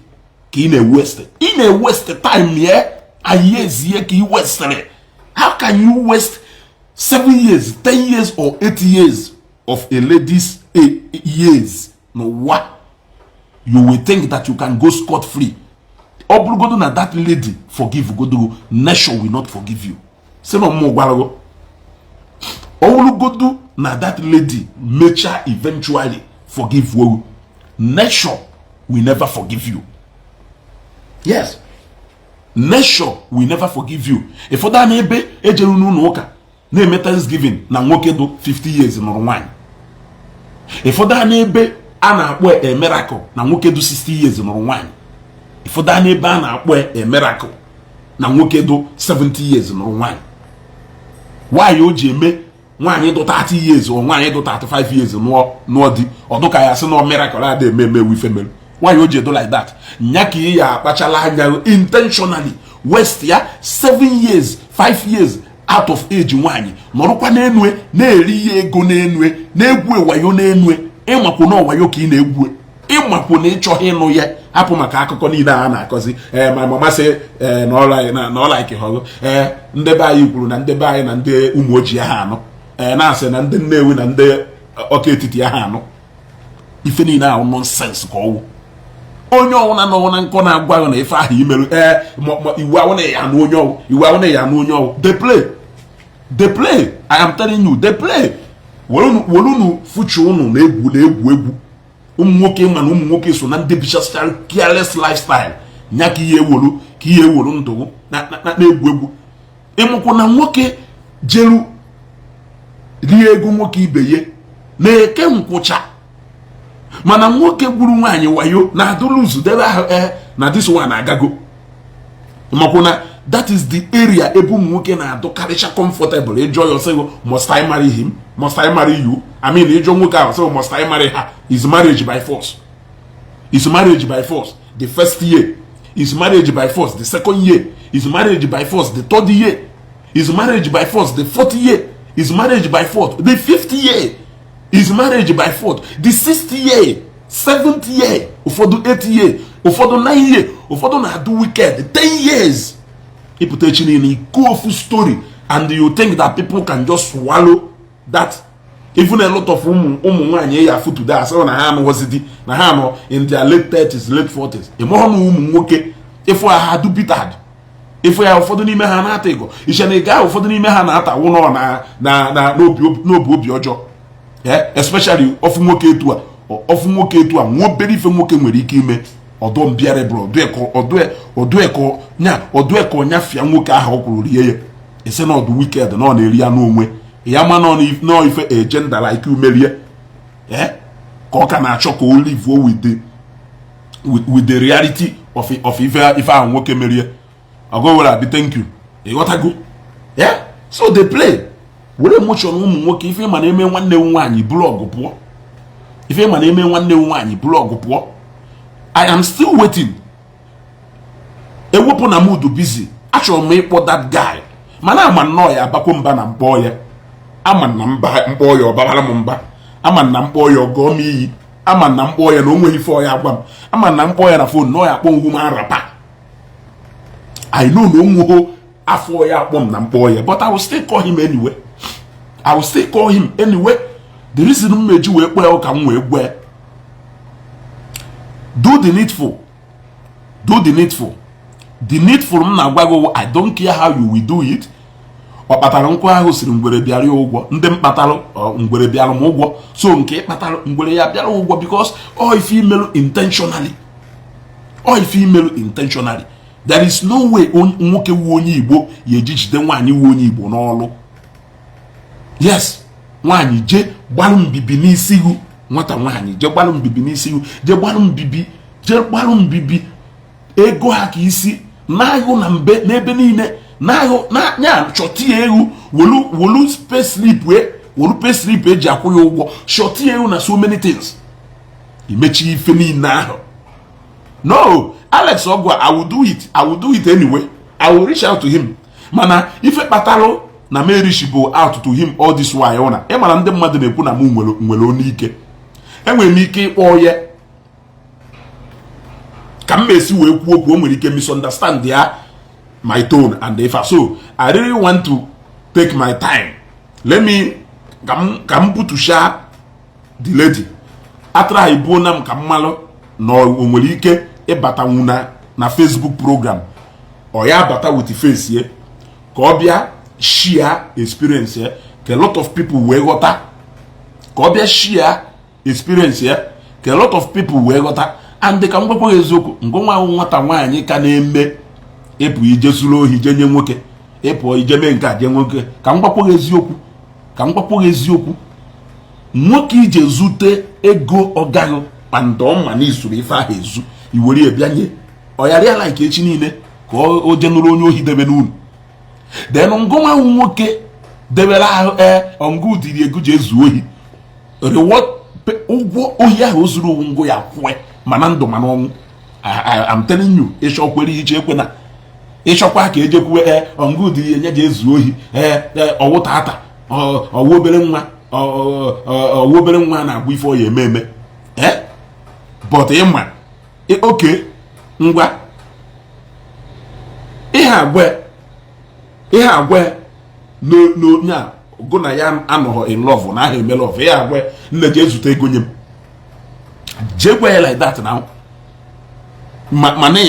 ka ị na-waste. Ị na-waste time ya and years ya ka ị wastere. How can you waste 7 years, 10 years or 8 years of a lady's years n'ụwa? You will think that you can go scot free. Ọ bụrụgodo na that lady forgive godo, nature will not forgive you. Si na ọmụmụ gwara gị, ọ bụrụgodo na that lady mechaa eventually forgive you, nature will never forgive you. Yes, nature will never forgive you. Ịfọdụ a na-ebe ejeru n'ụlọ ụka na-eme thanksgiving na nwoke dị 50 years nụrụ nwaanyị. Ịfọdụ a na-ebe a na-akpọ a miracle na nwoke dị 60 years nụrụ nwaanyị. Ịfọdụ a na-ebe a na-akpọ a miracle na nwoke dị 70 years nụrụ nwaanyị. Nwaanyị o ji eme nwaanyị dị 30 years o nwaanyị dị 35 years nụọ di, ọdụ ka ya sị na miracle ada eme eme ife mere nwaanyị o ji edo like that. Nya ka ị ya akpachala anya intentionally waste ya 7 years, 5 years out of age nwaanyị, nọrọkwa n'enue na-eri ya ego n'enue, na-egwu wayo n'enue. Ịmakwu na ọwayo ka ị na-egwu, ịmakwu na ịchọghị ịnụ ya. Hapụ maka akụkọ niile a na-akọzi. Ee, ma mama sị ee na ọ like họgụ. Ee, ndị be anyị kwuru na ndị be anyị na ndị ụmụ ojii ha anụ, ee, na-asị na ndị Nnewi na ndị ọka etiti ha anụ. Ife niile ahụ nonsense ka ọwụ. Onye ọwụna nọ na nkọ na-agwa gị na ife ahụ imerụ, ee, iwu ahụ na ya anụ onye ọwụ, iwu ahụ na ya anụ onye ọwụ. Dey play, dey play. I am telling you, dey play. Werunu future unu na-egwu na-egwu egwu. Ụmụ nwoke, ma na ụmụ nwoke so na ndị bichasịchara careless lifestyle nya ka ihe ewolu, ka ihe ewolu ndụ na-egwu egwu. Ịmụkwụ na nwoke jeru rie ego nwoke ibe ya na-eke nkwụcha, mana nwoke gburu nwaanyị wayo na-adụluzu debe ahụ. Ee, na this one agago makwa na that is the area ebe ụmụ nwoke na-adụkarịcha comfortable. Ịjụọ ya, ọsịgụ, "Must I marry him? Must I marry you?" I mean, ịjụọ nwoke ahụ, ọsịgụ, "Must I marry her?" Is marriage by force? Is marriage by force the first year? Is marriage by force the second year? Is marriage by force the third year? Is marriage by force the fourth year? Is marriage by force the fifth year? Is marriage by force the sixth year, seventh year? Ụfọdụ 8 year, ụfọdụ 9 year, ụfọdụ na-adụ wicked 10 years. Ịpụta echi niile iko ofu story and you think that people can just swallow that. Even a lot of ụmụ nwaanyị ya afụ today asị na ha anụghọzi di, na ha nọ in their late 30s, late 40s. Ịmụghọ na ụmụ nwoke ịfụ ha du bitad. Ịfụ ya, ụfọdụ n'ime ha na-ata ego iche na ego ahụ ụfọdụ n'ime ha na-ata wụnọ na na na n'obi n'obi obi ọjọọ. Especially ofu nwoke etu a, ofu nwoke etu a, nwa obere ife nwoke nwere ike ime ọdọ mbịarịbụrụ ọdụeko nya ọdụeko nyafịa nwoke ahụ ọ kwuru rie ya, ese na ọdụ wicked na ọ na-eri ya n'onwe ya, ma nọ ife agenda like umerie ka ọ ka na-achọ ka o live with the reality of ife ahụ nwoke merie ọgụ were abi. Thank you. Ịghọtago? Yeah, so they play were emotion ụmụ nwoke. Ife ma na-eme nwanne m nwaanyị bụrụ ọgụ pụọ, ife ma na-eme nwanne m nwaanyị bụrụ ọgụ pụọ. I am still waiting. Ewepụ na mood busy, achọrọ m ịkpọ that guy, mana ama nnọọ ya abakwo mba na mkpọ ya, ama na mba mkpọ ya ọbabara m mba, ama na mkpọ ya ọgọọ m iyi, ama na mkpọ ya na o nweghị ife ọ ya agwa m, ama na mkpọ ya na phone na ọ ya akpọ m human wrapper. I know na o nweghị afọ ya akpọ m na mkpọ ya, but I will still call him anyway. I will still call him anyway. The reason m meji wee kpọọ ya ka m wee gwa ya, do the needful, do the needful. The needful m na-agwa gị, I don't care how you will do it. Ọ kpatara nkụ ahụ siri ngwere bịara ya ụgwọ, ndị m kpatalụ ngwere bịara m ụgwọ, so nke ịkpatalụ ngwere ya bịara ụgwọ, because ọ ife imelụ intentionally, ọ ife imelụ intentionally. There is no way nwoke wu onye Igbo ya eji jide nwaanyị wu onye Igbo n'ọlụ. Yes, nwaanyị je gbalụ mbibi n'isi ihu, nwata nwaanyị je gbalụ mbibi n'isi ihu, je gbalụ mbibi, je gbalụ mbibi ego ha ka isi na-ahụ na mbe n'ebe niile na-ahụ na nya chọta ya ewu, wolu payslip, wolu payslip eji akwụ ya ụgwọ, chọta ya ewu na so many things, imechi ife niile ahụ. No, Alex Ogwa, I will do it. I will do it anyway. I will reach out to him. Mana ife kpatalụ na m reach bụ out to him all this while na ị mara ndị mmadụ na-ekwu na mụ nwere onu ike, enwere m ike ịkpọ ya ka m esi wee kwuo okwu, o nwere ike misunderstand ya, my tone and if so, I really want to take my time. Let me ka m butusha the lady atara ibuo na m ka m malụ na o nwere ike ịbatanwu na Facebook program ọ ya abata with face ye, ka ọ bịa share experience ya, ka a lot of people wee ghọta, ka ọ bịa share experience ya, ka a lot of people wee ghọta. And ka m gwakwa gị eziokwu, ngụnwa ahụ nwata nwaanyị ka na-eme ịpụ ije zuru ohi je nye nwoke, ịpụọ ije mee nke a je nwoke, ka m gwakwa gị eziokwu, ka m gwakwa gị eziokwu, nwoke ije zute ego ọgaghị kpanda ma na isoro ife ahụ ezu iwere ya bịa nye ọ ya rịa like echi niile ka o je nụrụ onye ohi debe n'unu. Then ngụnwa nwoke debere ahụ ee ọngụ diri ego ji ezu ohi, reward ụgwọ ohi ahụ o zuru ngụ ya kwue mana ndụ mana ọnwụ. I'm telling you, ịchọkwere iche ekwena ịchọkwa ka ejekwuwe ee ọngụ diri enye ji ezu ohi ee ọwụ tata, ọwụ obere nwa, ọwụ obere nwa na-agwa ife ọ ya eme eme ee, but ịma oke ngwa ihe agwa n'onye gụ na ya anọghọ in love na aha eme love, ihe agwa nne jee zute ego nye m, jee gwa ya like that now. Mana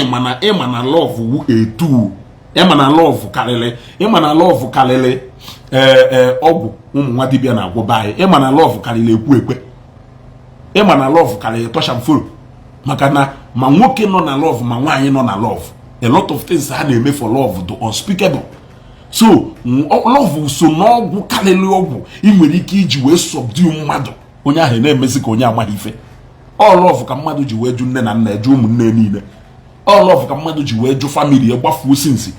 ịma na love wu etu ịma na love karịrị, ịma na love karịrị ee ọgwụ ụmụ nwa dibịa na-agwụba anyị, ịma na love karịrị ekwu ekwe, ịma na love karịrị tọshamforo, maka na ma nwoke nọ na love ma nwaanyị nọ na love, a lot of things ha na-eme for love do unspeakable. So love so n'ọgwụ karịrị ọgwụ ị nwere ike iji wee subdue mmadụ, onye ahụ na-emezi ka onye amaghị ife. Ọ love ka mmadụ ji wee jụ nne na nna, jụ ụmụnne niile. Ọ love ka mmadụ ji wee jụ family ya gbafuo sinsi.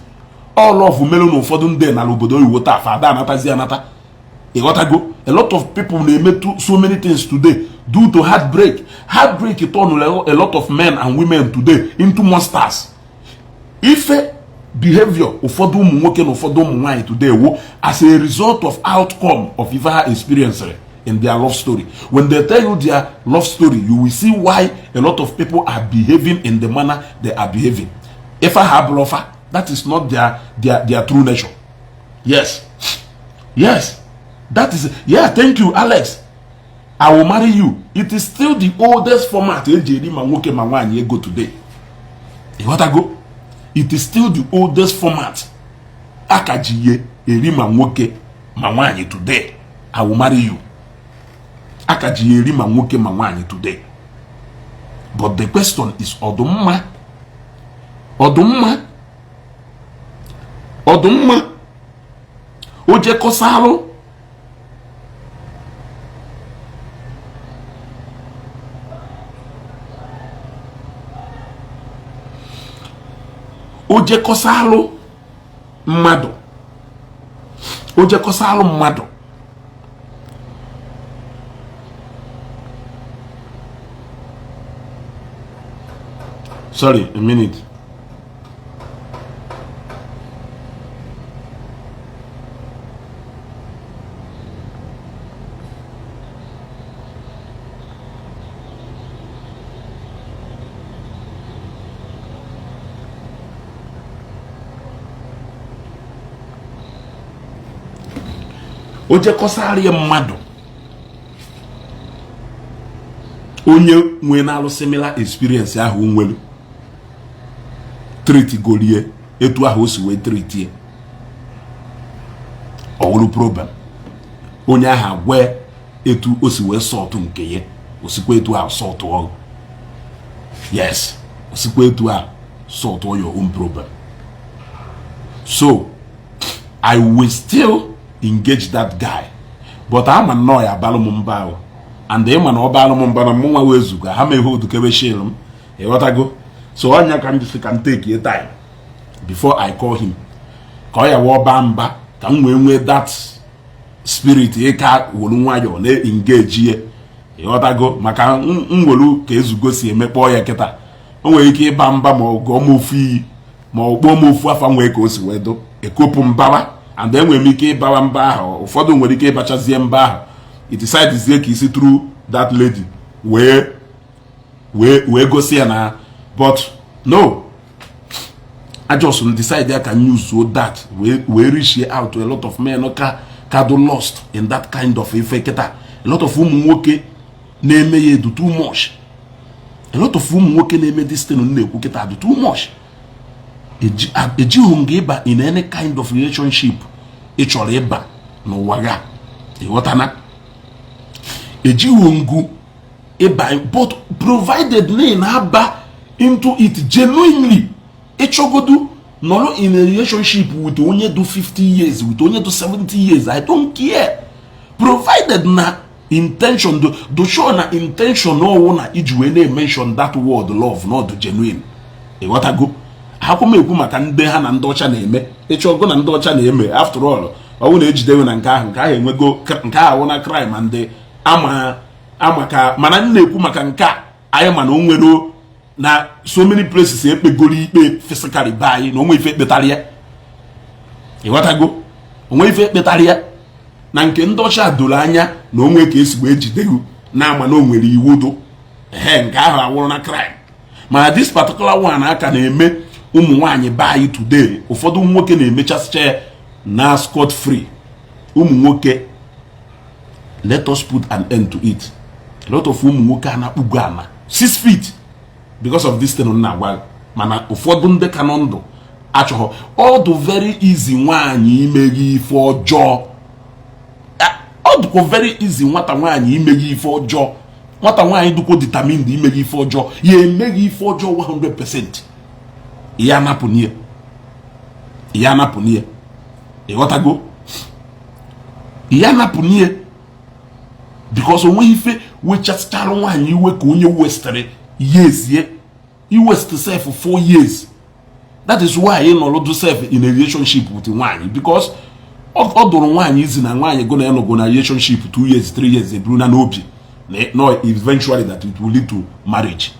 Ọ love mere na ụfọdụ ndị nala obodo oyibo taa fa ada anatazi anata. Ịghọtago? A lot of people na-emetụ so many things today due to heartbreak. Heartbreak turn a lot of men and women today into monsters. Ife behavior ụfọdụ ụmụ nwoke na ụfọdụ ụmụ nwaanyị today wo as a result of outcome of ife ha experience in their love story. When they tell you their love story, you will see why a lot of people are behaving in the manner they are behaving. Ife ha abụrọfa, that is not their true nature. Yes, that is, yeah. Thank you, Alex. I will marry you. It is still the oldest format eji eri ma nwoke ma nwaanyị ego today. Ịghọtago? It is still the oldest format aka ji ye eri ma nwoke ma nwaanyị today. I will marry you. Aka ji ya eri ma nwoke ma nwaanyị today. But the question is, ọ dụ mma? Ọ dụ mma? Ọ dụ mma? O jekọsalụ o jekọsalụ mmadụ, o jekọsalụ mmadụ, sorry, a minute. O jekọsara ya mmadụ onye nwee na-alụ similar experience ahụ nwere treat golie etu ahụ o si wee treat, ọ wụrụ problem. Onye ahụ agwa etu o si wee sort nke ya, o sikwa etu ahụ sort ọrụ. Yes, o sikwa etu ahụ sort your own problem. So I will still engage that guy, but ama nnọọ ya abalụ m mba ahụ, and ịma na ọ balụ m mba na mụnwa wee zuga ha ma ihe odukebe shil m, ịghọtago? So ọnya ka m jisi ka m take time before I call him, ka ọ ya wee baa mba, ka m wee nwee that spirit ịka wolu nwayọọ na-engage ye, ịghọtago? Maka m welu ka ezugo si emekpọọ ya kịta, o nwere ike ịba mba ma ọ gụọ m ofu iyi ma ọ kpọọ m ofu afa, nwee ka o si wee do ekopụ mbawa, and enwere m ike ịbawa mba ahụ. Ụfọdụ nwere ike ịbachazie mba ahụ, it decidezie ka isi through that lady wee wee wee gosi ya na. But no, I just decide ya ka use that wee wee reach out to a lot of men ka do lost in that kind of ife kịta. A lot of ụmụ nwoke na-eme ya edu too much. A lot of ụmụ nwoke na-eme this thing na-ekwu kịta do too much. Ejighị m gị ịba in any kind of relationship ị chọrọ ịba n'ụwa ga, ịghọtana? Ejighị ngụ ịba, but provided na ị na-aba into it genuinely. Ịchọgodu nọrọ in a relationship with onye do 50 years, with onye do 70 years, I don't care, provided na intention do sure na intention ọwụ na iji wee na-mention that word love not genuine, ịghọtago? Akwụ m ekwu maka ndị ha na ndị ọcha na-eme. Ịchọgo na ndị ọcha na-eme, after all, ọwụ na-ejidewe na nke ahụ, nke ahụ enwego, nke ahụ na crime ndị ama ama ka. Mana m na-ekwu maka nke a anyị ma na o nwere na so many places ekpegoro ikpe physically be anyị na onwe ife ekpetara ya, ịghọtago? Onwe ife ekpetara ya. Na nke ndị ọcha doro anya na onwe ka esi wee jideghị na-ama na o nwere iwu do ehe, nke ahụ awụrụ na crime. Mana this particular one aka na-eme ụmụ nwaanyị be anyị today, ụfọdụ nwoke na-emechasịcha ya na scot free. Ụmụ nwoke, let us put an end to it. A lot of ụmụ nwoke a na-akpụgo ana 6 feet because of this thing na-agwa. Mana ụfọdụ ndị ka nọ ndụ achọghọ. Ọ dị very easy nwaanyị imeghe ife ọjọọ. Ọ dịkwa very easy nwata nwaanyị imeghe ife ọjọọ. Nwata nwaanyị dịkwa determined imeghe ife ọjọọ, ya emeghe ife ọjọọ 100%, ya anapụ n'ihe, ya anapụ n'ihe, ịghọtago? Ya anapụ n'ihe, because onweghị ife wechachara nwaanyị iwe ka onye westịrị years ye iwest self 4 years. That is why ị nọrọ self in a relationship with nwaanyị, because ọ dụrụ nwaanyị izi na nwaanyị go na ya nọgo na relationship 2 years, 3 years, eburu na n'obi no eventually that it will lead to marriage,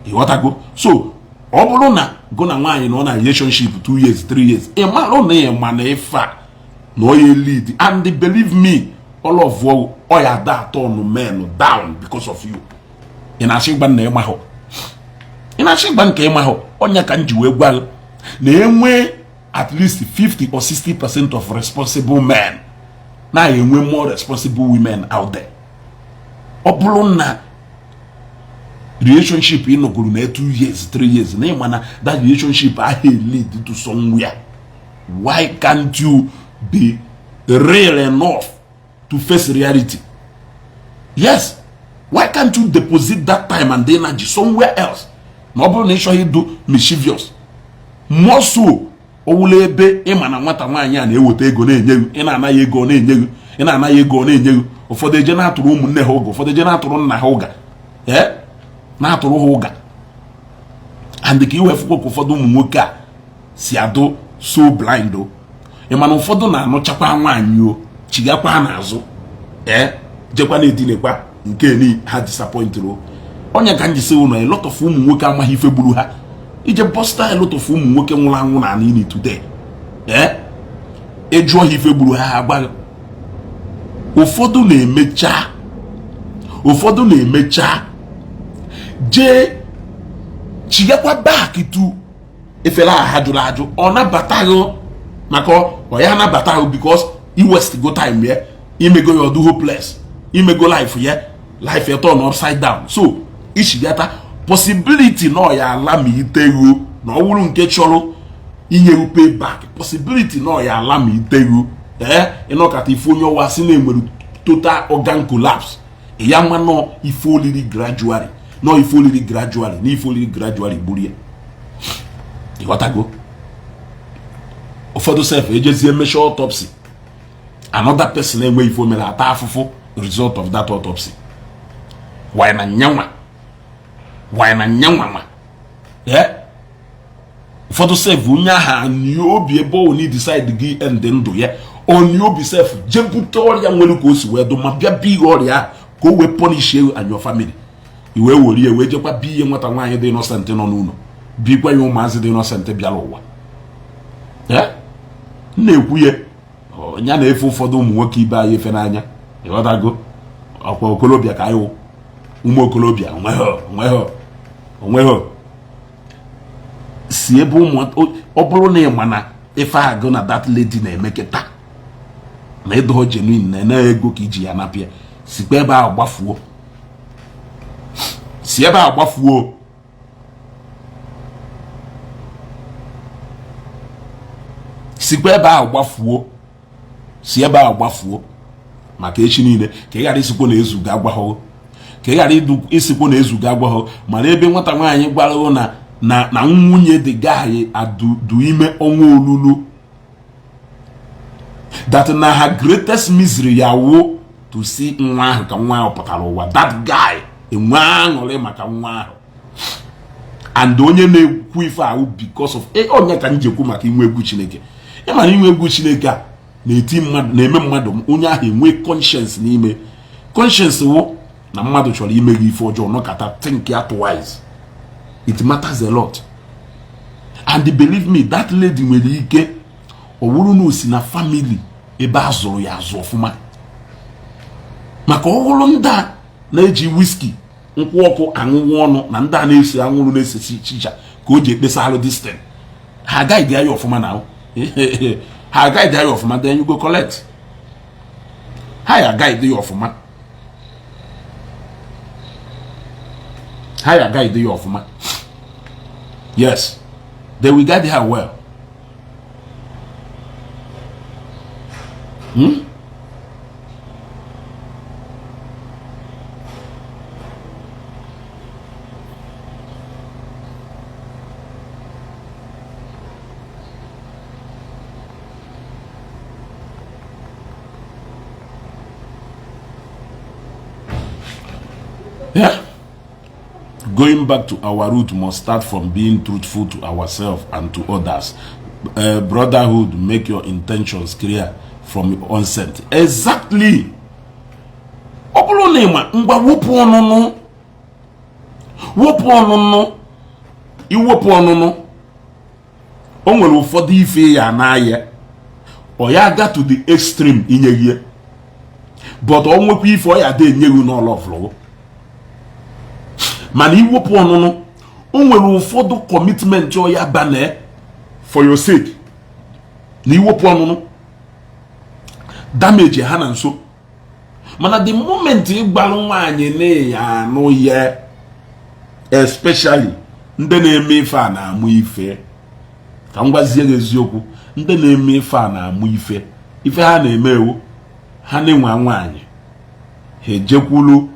ịghọtago? So ọ bụrụ na go na nwaanyị nọ na relationship 2 years, 3 years, ị marụ na ị ma na ife a na ọ ya lead, and believe me, all of ọ ya da turn men down because of you. Ị na-achọ ịgba na ịmahụ, ị na-achọ ịgba nke ịmahụ. Ọnya ka m ji wee gwa gị na enwe at least 50 or 60% of responsible men na-enwe more responsible women out there. Ọ bụrụ na Relationship ị nọgoro na 2 years, 3 years, na ị ma na that relationship ahụ lead to somewhere, why can't you be real enough to face reality? Yes, why can't you deposit that time and energy somewhere else? Ma ọ bụrụ na ị chọghị ịdụ mischievous, more so owula ebe ị ma na nwata nwaanyị a na-eweta ego na-enye gị, ị na-anaghị ego na-enye gị, ị na-anaghị ego na-enye gị. Ụfọdụ eje na-atụrụ ụmụnne ha ụga, ụfọdụ eje na-atụrụ nna ha ụga, ee, na-atụrụ ha ụga. And ka iwefukwa ka ụfọdụ ụmụ nwoke a si adụ so blind o. Ị ma na ụfọdụ na-anụchakwa nwaanyị o chigakwa n'azụ, ee, jekwa na-edinekwa nke ni ha disappointịrị o. Onye ka m ji sị ụnụ, a lot of ụmụ nwoke amaghị ife gburu ha. Ije bọsta, a lot of ụmụ nwoke nwụrụ anwụ na anị today, ee, ịjụọ ha ife gburu ha, ha agwaghị. Ụfọdụ na-emecha jee chigakwa back to efere a ha jụrụ ajụ. Ọ nabataghị maka ọ ya anabataghị because i waste go time ya, imego ya ọdụ hopeless, imego life ya, life ya turn upside down. So ichigata, possibility na ọ ya ala ma iteghu na ọ wụrụ nke chọrọ inyewu pay back, possibility na ọ ya ala ma iteghu, ee, ịnọkata ife onye ọwa si na-enwere total organ collapse ya, ma nọ ife olili gradually, nọ ife olili gradually, na ife olili gradually gburu ya. Ịghọtago? Ụfọdụ sef ejezie mechaa autopsy, another person enwe ife o mere ata afụfụ result of that autopsy. Why na nyanwa? Why na nyanwa nwa? Ee, ụfọdụ sef onye ahụ nie obi ebe ọ na decide gị end ndụ ya, onye obi sef jee bute ọrịa nwere ka o si wee dụ ma bịa bi ihe ọrịa ahụ ka o wee punish you and your family. I wee were ya wee jekwa bi ihe nwata nwaanyị dị innocent nọ n'ụlọ, bikwa ya ụmụazị dị innocent bịara ụwa. Ee, m na-ekwu ya, ya na-efe ụfọdụ ụmụ nwoke ibe anyị efe n'anya. Ịghọtago? Ọkwa okolobịa ka anyị wụ, ụmụ okolobịa onweghị onweghị si ebe ụmụ. Ọ bụrụ na ị ma na ife agụ na that lady na-eme kịta na ịdụghọ genuine na ego ka iji ya napịa, sikwa ebe ahụ gbafuo, si ebe ahụ gbafuo, sikwa ebe ahụ gbafuo, si ebe ahụ gbafuo, maka echi niile ka ị ghara isikwo na ezu ga agwaghọ, ka ị ghara isikwo na ezu ga agwaghọ. Mana ebe nwata nwaanyị gwara na na nwunye dị gaghị adu ime ọnwa olulu, that na her greatest misery ya wo to see nwa ahụ ka nwa ahụ pụtara ụwa, that guy enwe aṅụrị maka nwa ahụ. And onye na-ekwu ife ahụ because of onye ka m ji ekwu maka inwe egwu Chineke. Ịma na inwe egwu Chineke a na-eti mmadụ, na-eme mmadụ onye ahụ enwe conscience. N'ime conscience wụ na mmadụ chọrọ ime gị ife ọjọọ, nọkata think ya twice. It matters a lot. And believe me, that lady nwere ike ọ wụrụ na o si na family ebe a zụrụ ya azụ ọfụma, maka ọhụrụ ndị a na-eji whisky, nkwụ ọkụ aṅụnwụ ọnụ, na ndị a na-ese anwụrụ, na-ese chicha ka o ji ekpesa alụ distin. Ha agaghị ya ọfụma na ha agaghị ya ọfụma, then you go collect. Ha ya guide ya ọfụma, ha ya guide ya ọfụma. Yes, they will guide her well. Yeah. Going back to our root must start from being truthful to ourselves and to others. Brotherhood, make your intentions clear from your onset. Exactly. Ọ bụrụ na ị ma, ngwa, wepụ ọnụnụ, wepụ ọnụnụ, iwepụ ọnụnụ. O nwere ụfọdụ ife ya n'ahịa ọ ya aga to the extreme inye gị, but ọ nwekwa ife ọ ya dị enye gị n'ọlọ ọfụlụ. Mana iwepụ ọnụnụ, o nwere ụfọdụ commitment ọ ya bane for your sake na iwepụ ọnụnụ damage ha na nso. Mana the moment ị gbalụ nwaanyị na ya anụ ya, Especially ndị na-eme ife a na-amụ ife. Ka m gwazie gị eziokwu, ndị na-eme ife a na-amụ ife. Ife ha na-eme ewu ha na-enwe nwaanyị ha ejekwulu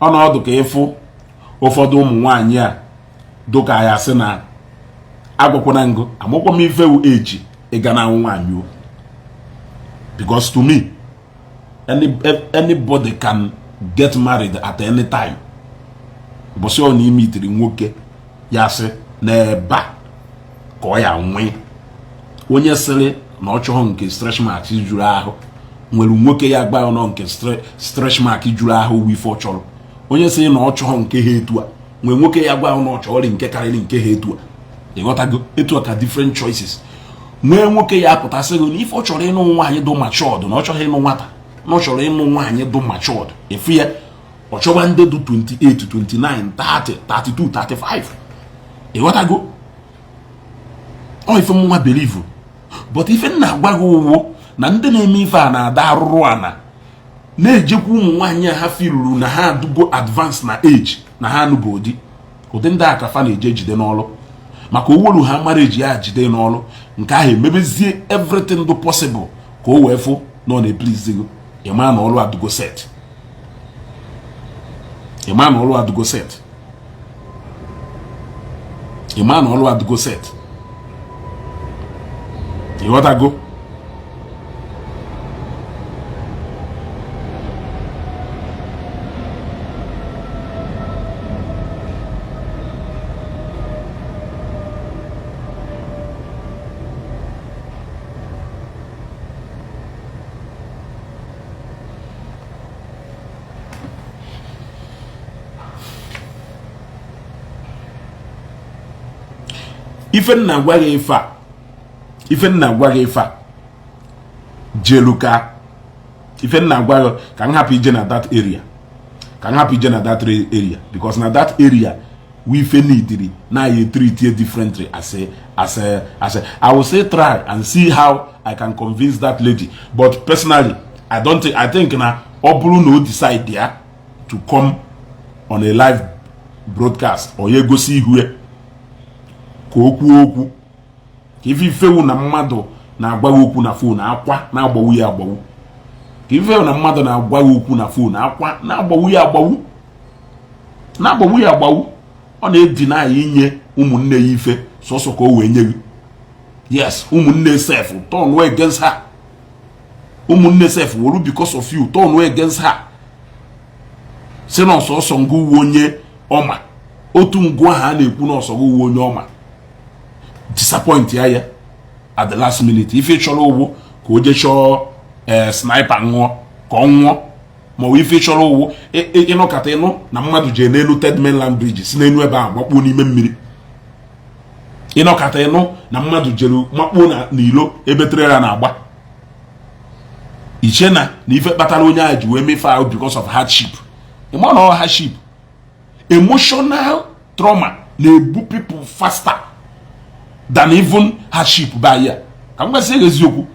ọnọdụ ka ịfụ ụfọdụ ụmụ nwaanyị a dụka ya sị na agwakwana ngụ amakwa m ife wu eji ịga na nwaanyị o, because to me anybody can get married at any time. Ụbọchị ọ na ime itiri nwoke ya sị n'ebe a ka ọ ya nwee. Onye sịrị na ọ chọghọ nke stretch mark juru ahụ nwere nwoke ya gba nọ nke stretch mark juru ahụ wu ife ọ chọrọ. Onye sịrị na ọ chọghọ nke ha etu a nwere nwoke ya gwa na ọ chọrọ nke karịrị nke ha etu a. Ịghọtago? Etu a ka different choices. Nwee nwoke ya apụtasị gị na ife ọ chọrọ ịnụ nwaanyị dụ matured, na ọ chọghị ịnụ nwata, na ọ chọrọ ịnụ nwaanyị dụ matured. Efu ya ọ chọwa ndị dụ 28, 29, 30, 32, 35. Ịghọtago? Ọ ife mnwa believe. But ife m na-agwa gị ụwụ na ndị na-eme ife a na-ada arụrụ ana na-ejekwa ụmụ nwaanyị a ha firuru na ha adụgo advance na age na ha anụbụ di. Ụdị ndị a ka fa na-eje jide n'ọlụ, maka owolu ha mara eji ya jide n'ọlụ nke ahụ emebezie everything do possible ka o wee fụ na ọ na-eplease gị. Ịma na ọlụ adụgo set, ịma na ọlụ adụgo set, ịma na ọlụ adụgo set. Ịghọtago? Ife nna gwa gị ife a, ife nna gwa gị ife a jelu ka ife nna gwa gị ka m hapụ ije na that area, ka m hapụ ije na that area, because na that area we ife neediri na ya treat it differently as a I will say try and see how I can convince that lady. But personally I don't think, I think na ọ bụrụ na o decide ya to come on a live broadcast or ya egosi ihu ya ka o kwuo okwu, ka ife ifewu na mmadụ na-agwa gị okwu na phone akwa na-agbawu ya agbawu, ka ifewu na mmadụ na-agwa gị okwu na phone akwa na-agbawu ya agbawu, na-agbawu ya agbawu. Ọ na-edina ya inye ụmụnne ya ife sọsọ ka o wee nye gị. Yes, ụmụnne sef turn against her, ụmụnne sef were because of you turn against her, si na ọsọsọ ngụ uwe onye ọma, otu ngụ ahụ a na-ekwu na ọsọ gị uwe onye ọma disappoint ya ya at the last minute. Ife chọrọ ụwụ ka o jee chọọ sniper ṅụọ ka ọ nwụọ, ma ọ bụ ife chọrọ ụwụ ịnụkata ịnụ na mmadụ jee n'elu Third Mainland Bridge si n'elu ebe ahụ makpuo n'ime mmiri, ịnọkata ịnụ na mmadụ jere makpuo n'ilo ebe trailer na-agba. Iche na ife kpatara onye ahụ ji wee mefe ahụ because of hardship. Ịma na ọ hardship, emotional trauma na-ebu people faster than even hardship by ya. Ka m gwasị eziokwu,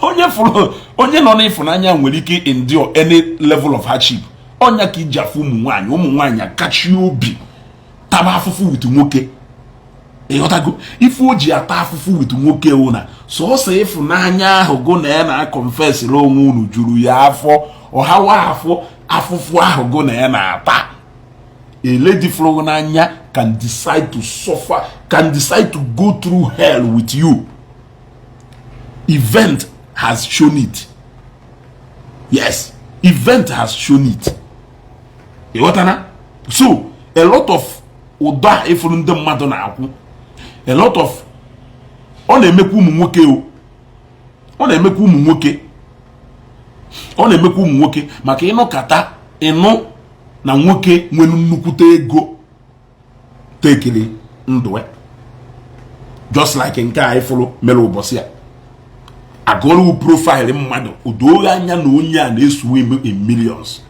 onye fụrụ onye nọ n'ịfụnanya nwere ike endure any level of hardship. Ọnya ka iji afụ ụmụ nwaanyị akachi obi taba afụfụ with nwoke. Ịghọtago? Ife o ji ata afụfụ with nwoke wụ na sọsọ ịfụnanya ahụ go na ya na-akọnfesịrị onwe unu juru ya afọ, ọhawa afọ afụfụ ahụ go na ya na-ata. A lady fụrụ n'anya can decide to suffer, can decide to go through hell with you. Event has shown it. Yes, event has shown it. Ịghọtana? So a lot of ụda ịfụrụ ndị mmadụ na-akwụ, a lot of ọ na-emekwa ụmụ nwoke o, ọ na-emekwa ụmụ nwoke, ọ na-emekwa ụmụ nwoke, maka ịnụkata ịnụ na nwoke nwere nnukwute ego tekiri ndụ, just like nke a ịfụrụ mere ụbọchị a agụrụ profile mmadụ odoghe anya na onye a na-esu emu in millions.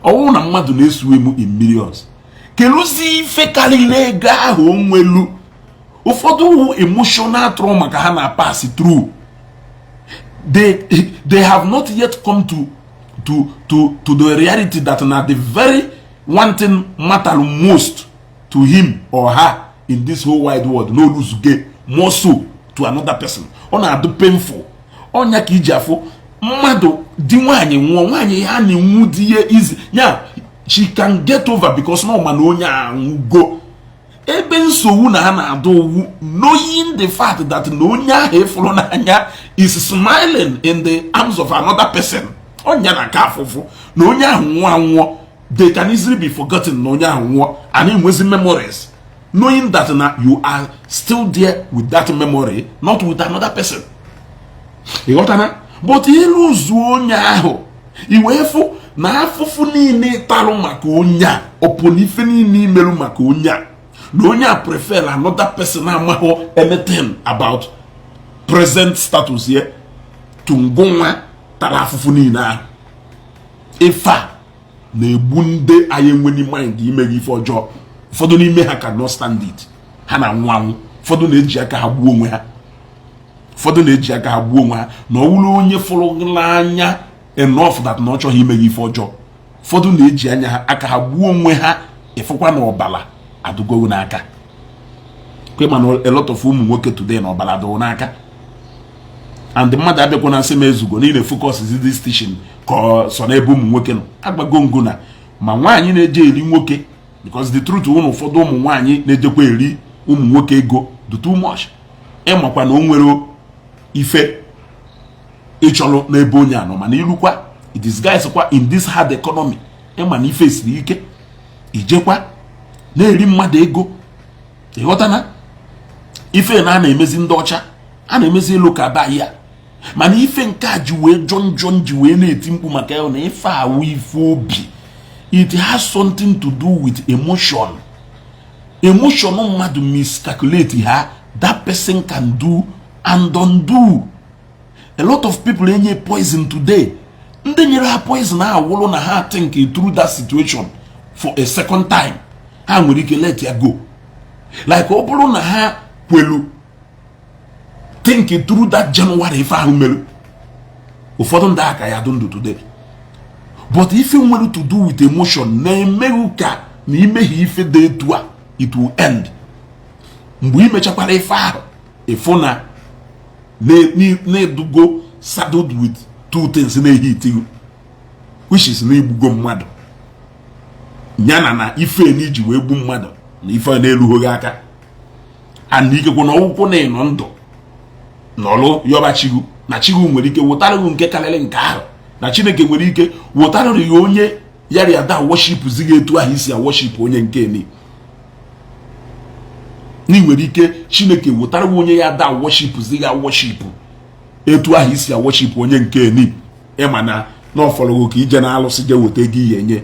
Ọwụ na mmadụ na-esu emu in millions, keluzi ife karịrị ego ahụ o nwelu. Ụfọdụ emotional trauma ka ha na pass through. They have not yet come to the reality that na the very One thing matter most to him or her in this whole wide world, no lose ge more so to another person, ọ na-adụ painful. Ọnya ka iji afụ mmadụ di nwaanyị nwụọ, nwaanyị ya na-enwu di ya easy ya, she can get over because na ọma na onye anwụgo. Ebe nsogbu na ha na-adụ owu, knowing the fact that na onye ahụ ịfụrụ n'anya is smiling in the arms of another person, ọnya na aka afụfụ na onye ahụ nwụọ anwụọ. They can easily be forgotten na onye ahụ nwụọ, and enwezi memories, knowing that na you are still there with that memory, not with another person. Ịghọtana? But ịlụzuo onye ahụ, i wee fụ na afụfụ niile talụ maka onye a, ọpụ na ife niile imerụ maka onye a, na onye a prefer another person amaghị anything about present status ye to ngụnwa tara afụfụ niile ahụ. Ife a na-egbu ndị anyị enweni mind imeghe ife ọjọọ. Ụfọdụ n'ime ha cannot stand it, ha na-anwụ anwụ. Ụfọdụ na-eji aka ha gbuo onwe ha. Ụfọdụ na-eji aka ha gbuo onwe ha na ọ wụrụ onye fụrụ n'anya enough that na ọ chọghị imeghe ife ọjọọ. Ụfọdụ na-eji anya ha aka ha gbuo onwe ha. Ịfụkwa na ọbala adụgogo n'aka kwe, mana a lot of ụmụ nwoke today na ọbala adụgo n'aka. And mmadụ abịakwa na nsị m ezugo niile focus this teaching ka ọ sọ n'ebe ụmụ nwoke nọ. Agbago ngo na ma nwaanyị na-eje eri nwoke, because the truth ụnụ, ụfọdụ ụmụ nwaanyị na-ejekwa eri ụmụ nwoke ego do too much. Ịmakwa na o nwere ife ịchọrọ n'ebe onye anọ, mana ilukwa disguise kwa in this hard economy, ịma na ife siri ike, ijekwa na-eri mmadụ ego. Ịghọtana ife na a na-emezi ndị ọcha a na-emezi elu ka ba ya, mana ife nke a ji wee jọ njọ ji wee na-eti mkpu maka ya na ife awụ ife obi. It has something to do with emotion. Emotion mmadụ miscalculate ha, that person can do and undo. A lot of people enye poison today, ndị nyere ha poison awụrụ na ha think through that situation for a second time, ha nwere ike let ya go. Like ọ bụrụ na ha kwelu think through that January ife ahụ mere, ụfọdụ ndị aka ya dụ ndụ today. But ife nwere to do with emotion na-emeghị ka na imehie ife dị etu a, it will end. Mgbe imechakwara ife ahụ, ịfụ na na-edugo saddled with two things na-ehi itigu, which is na igbugo mmadụ ya na ife na iji wee gbu mmadụ na ife na-erughị aka, and ikekwe na ọgwụkwụ na ịnọ ndụ nọlụ yọba chigu na chigu nwere ike wụtara gị nke karịrị nke ahụ, na Chineke nwere ike wụtara gị onye yara ya da worship zighị etu ahụ isi worship onye nke ni. Na nwere ike Chineke wụtara gị onye ya da worship zighị worship etu ahụ isi worship onye nke ni. Ịma na n'ọfọrọgụ ka ije na alụsị je weta ego ihe nye.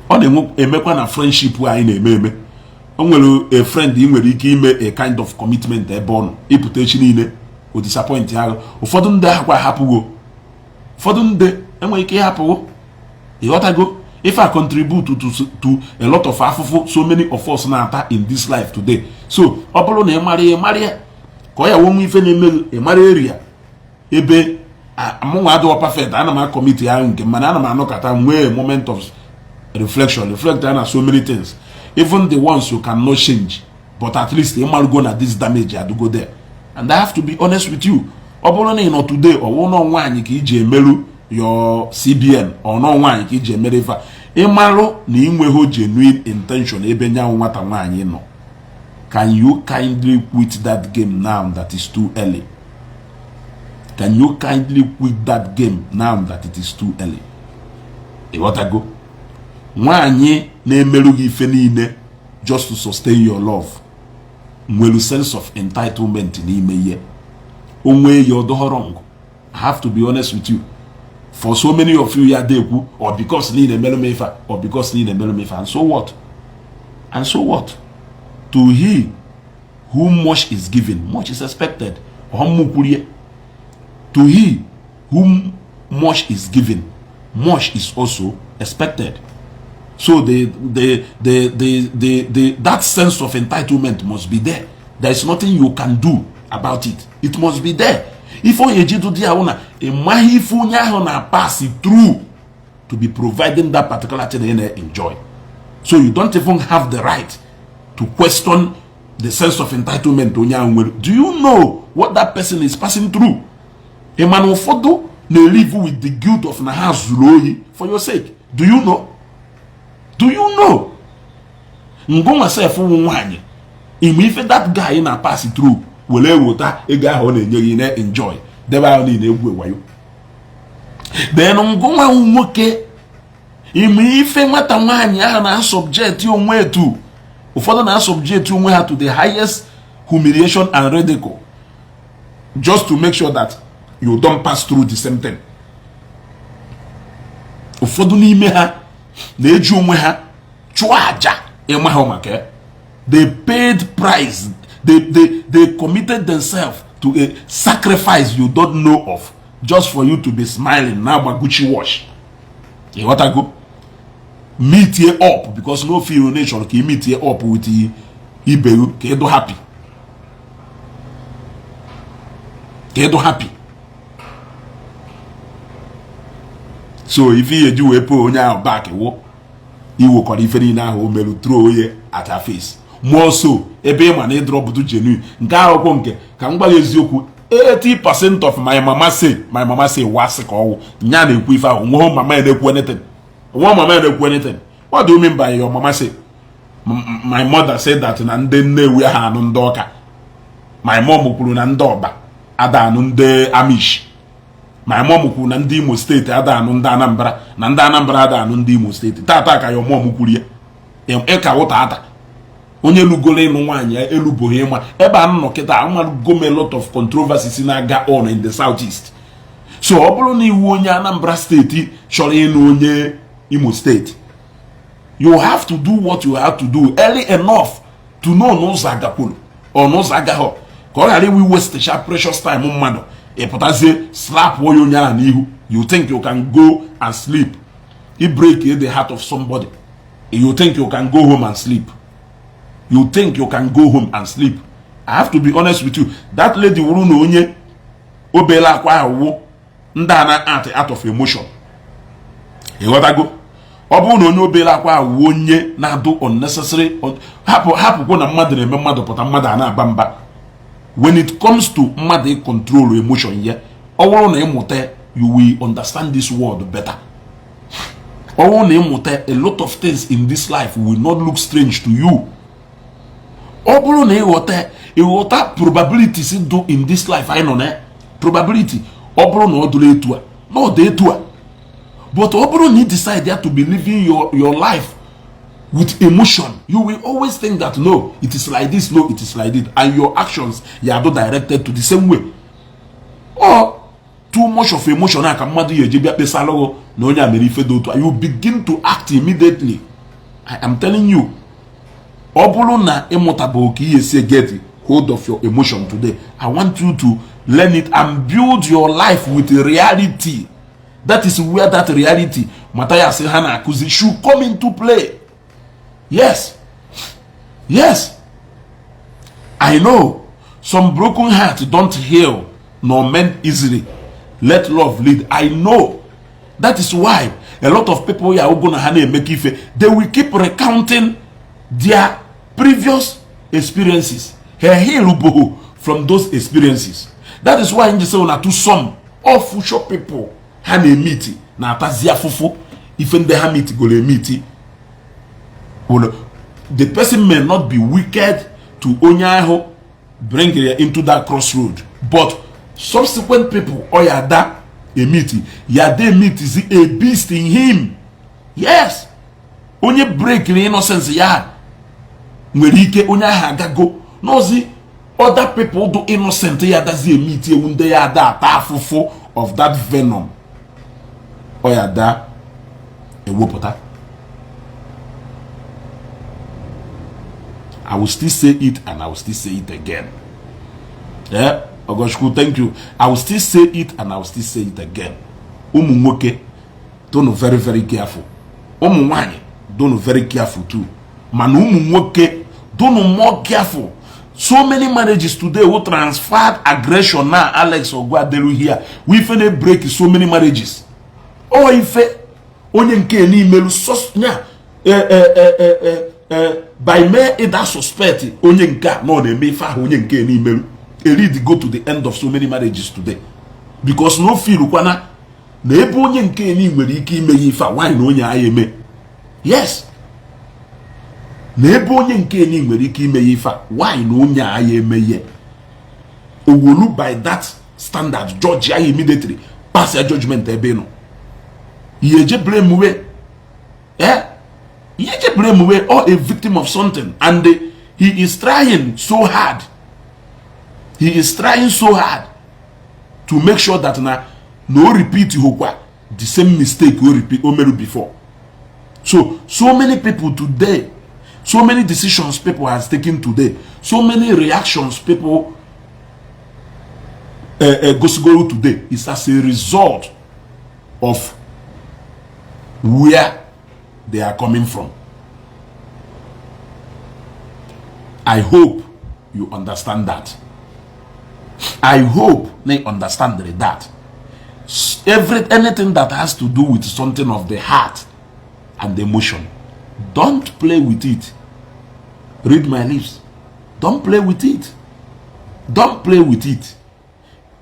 Ọ na-emekwa na friendship anyị na-eme eme. O nwere a friend ị nwere ike ime a kind of commitment ebe ọ nọ, ịpụta echi niile o disappoint ahụ. Ụfọdụ ndị ahụkwa ahapụgo, ụfọdụ ndị enweghị ike ịhapụgo. Ịghọtago? If I contribute to a lot of afụfụ so many of us na-ata in this life today. So ọ bụrụ na ị mara ya, ị mara ya ka ọ ya wonwe ife na-eme, ị mara area ebe mụnwa adịghọ perfect. Ana m a-commit ahụ nke, mana ana m anọkọta nwee moment of reflection, reflect na so many things, even the ones you cannot change, but at least ị marụgo na this damage adịgo there. And I have to be honest with you, ọ bụrụ na ị nọ today, ọwụ nọ nwaanyị ka iji emerụ your CBN, ọ nọ nwaanyị ka iji emere ife a, ịmarụ na ị nweghị genuine intention ebe nyanwụ nwata nwaanyị nọ, can you kindly quit that game now that is too early? Can you kindly quit that game now that it is too early? Ịghọtago? Nwaanyị na-emerụ gị ife niile just to sustain your love nwere sense of entitlement n'ime ihe onwe ya ọdọ wrong. I have to be honest with you, for so many of you ya dị ekwu or because niile emerụ m ife a, or because niile emerụ m ife a, and so what? And so what? To he whom much is given, much is expected. Ọmụ kwurie, to he whom much is given, much is also expected. So the that sense of entitlement must be there. There is nothing you can do about it, it must be there. Ife onye eji dị ahụ na ị maghị ife onye ahụ na pass through to to be providing that particular thing ị na-enjoy. So you don't even have the right to question the sense of entitlement onye ahụ nwere. Do you know what that person is passing through? Ị ma na ụfọdụ na-elive with the guilt of na ha zuru ohi for your sake? Do you know? Do you know? Ngụnwa sef wụ nwaanyị, ime ife that guy na pass through were weta ego ahụ ọ na-enye gị na-enjoy debe ahụ niile egwu wayo. Then ngụnwa nwoke, ime ife nwata nwaanyị ahụ na-asubject onwe etu ụfọdụ na-asubject onwe ha to the highest humiliation and ridicule just to make sure that you don't pass through the same thing. Ụfọdụ n'ime ha na-eji onwe ha chụọ àjà ịma ha maka ya. They paid price. They committed themselves to a sacrifice you don't know of just for you to be smiling na-agba Gucci watch. Ịghọtago? Meet up because no feel na chọrọ ka ị meet up with ibe gị ka ịdụ happy, ka ịdụ happy. So ife ihe ji wee pay onye ahụ back wụ iwekọrọ ife niile ahụ o merụ throw onye at her face. More so ebe ị ma na ịdrọpụtụ genuine nke akwụkwọ nke ka m gwa gị eziokwu, 80% of my mama say, my mama say wasị ka ọwụ nya na-ekwu ife ahụ. Nwe mama ya na-ekwu anything, nwa mama ya na-ekwu anything. What do you mean by your mama say? My mother said that na ndị Nnewi ha anụ ndị Ọka. My mom kwuru na ndị Ọba ada anụ ndị Amish. My mom kwuru na ndị Imo steeti ada anụ ndị Anambra, na ndị Anambra ada anụ ndị Imo steeti. Tata ka your mom kwuru ya ịka wụta ata onye lugoro ịnụ nwaanyị ya eluboghị ịma ebe a nọ kịta. Amago m a lot of controversies na-aga on in the southeast. So ọ bụrụ na iwu onye Anambra steeti chọrọ ịnụ onye Imo steeti, you have to do what you have to do early enough to know n'ụzọ agakwuru ọ n'ụzọ agaghọ, ka ọ ghara iwe waste precious time mmadụ. Ịpụtazie slap onye onye ahụ n'ihu. You think you can go and sleep. You break the heart of somebody, you think you can go home and sleep. You think you can go home and sleep. I have to be honest with you, that lady wuru na onye obele akwa ahụ wụ ndị a na act out of emotion. Ịghọtago? Ọ bụrụ na onye obere akwa ahụ wụ onye na-adụ unnecessary, hapụ hapụkwo na mmadụ na-eme mmadụ pụta mmadụ a na-aba mba. When it comes to mmadụ control emotion ya, ọ bụrụ na ịmụta, you will understand this world better. Ọ bụrụ na ịmụta, a lot of things in this life will not look strange to you. Ọ bụrụ na ịghọta, ịghọta probabilities do in this life anyị nọ na probability. Ọ bụrụ na ọ dụrụ etu a na ọ dị etu a, but ọ bụrụ na ị decide ya to be living your life with emotion, you will always think that no, it is like this, no, it is like this, and your actions ya do directed to the same way. Or too much of emotion a ka mmadụ ya eje bịa kpesalụghụ na onye a mere ife dị otu a, you begin to act immediately. I am telling you, ọ bụrụ na ịmụtabụ ka ihe esi get hold of your emotion today, I want you to learn it and build your life with reality. That is where that reality Matthias ha na-akụzi should come into play. Yes, yes, I know some broken heart don't heal nor mend easily. Let love lead. I know that is why a lot of people ya ogo na ha na-emekọ ife, they will keep recounting their previous experiences. Ha heal boho from those experiences. That is why nji sị na to some all future people ha na-emiti na-atazi afụfụ ife ndị ha mitigoro emiti. The person may not be wicked to onye ahụ bring ya into that crossroad, but subsequent people ọ ya da emiti ya da emitizi a beast in him. Yes, onye break innocence ya nwere ike onye ahụ agago n'ozi other people do innocent ya dazi emiti ewu ndị ya ada ata afụfụ of that venom ọ ya da ewepụta. I will still say it and I will still say it again. Yeah, Ogochukwu, thank you. I will still say it and I will still say it again. Ụmụ nwoke, don't very very careful. Ụmụ nwanyị, don't very careful too. Mana ụmụ nwoke, don't more careful. So many marriages today who transferred aggression now. Alex Ogwadelu here. We finna break so many marriages. Oh, ife Onye nke n'imelu nya by mere ịda suspect onye nke a na ọ na-eme ife ahụ onye nke n'imelu erid go to the end of so many marriages today, because no feel kwana na ebe onye nke ni nwere ike ime ya ife a, why na onye agha eme? Yes, na ebe onye nke ni nwere ike ime ya ife a, why na onye agha eme ya? Owolu by that standard judge ya immediately pass ya judgment ebe ị nọ. Ihe eje blame we, ihe eje blame we or a victim of something, and he is trying so hard, he is trying so hard to make sure that na no repeat hokwa the same mistake o repeat o meru before. So many people today, so many decisions people has taken today, so many reactions people gosigoro today is as a result of where they are coming from. I hope you understand that. I hope they understand that. Anything that has to do with something of the heart and the emotion, don't play with it. Read my lips. Don't play with it. Don't play with it.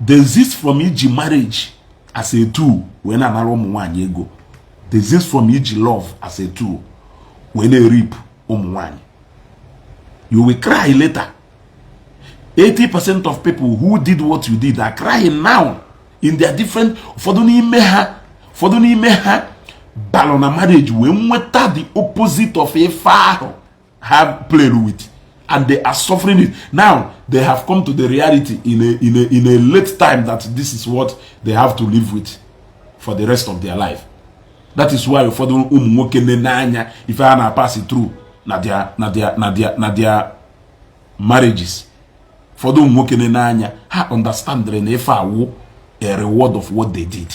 Desist from iji marriage as a tool wee na-anara ụmụ nwaanyị ego. Desist from iji love as a tool wee na-erip ụmụ nwaanyị. You will cry later. 80% of people who did what you did are crying now in their different. Ụfọdụ n'ime ha balụ na marriage wee nweta the opposite of ife ahụ ha played with, and they are suffering it now. They have come to the reality in a late time that this is what they have to live with for the rest of their life. That is why ụfọdụ ụmụ nwoke na-ene anya ife ha na-pass through na their marriages. Ụfọdụ ụmụ nwoke na-ene anya ha understand na ife awụ a reward of what they did,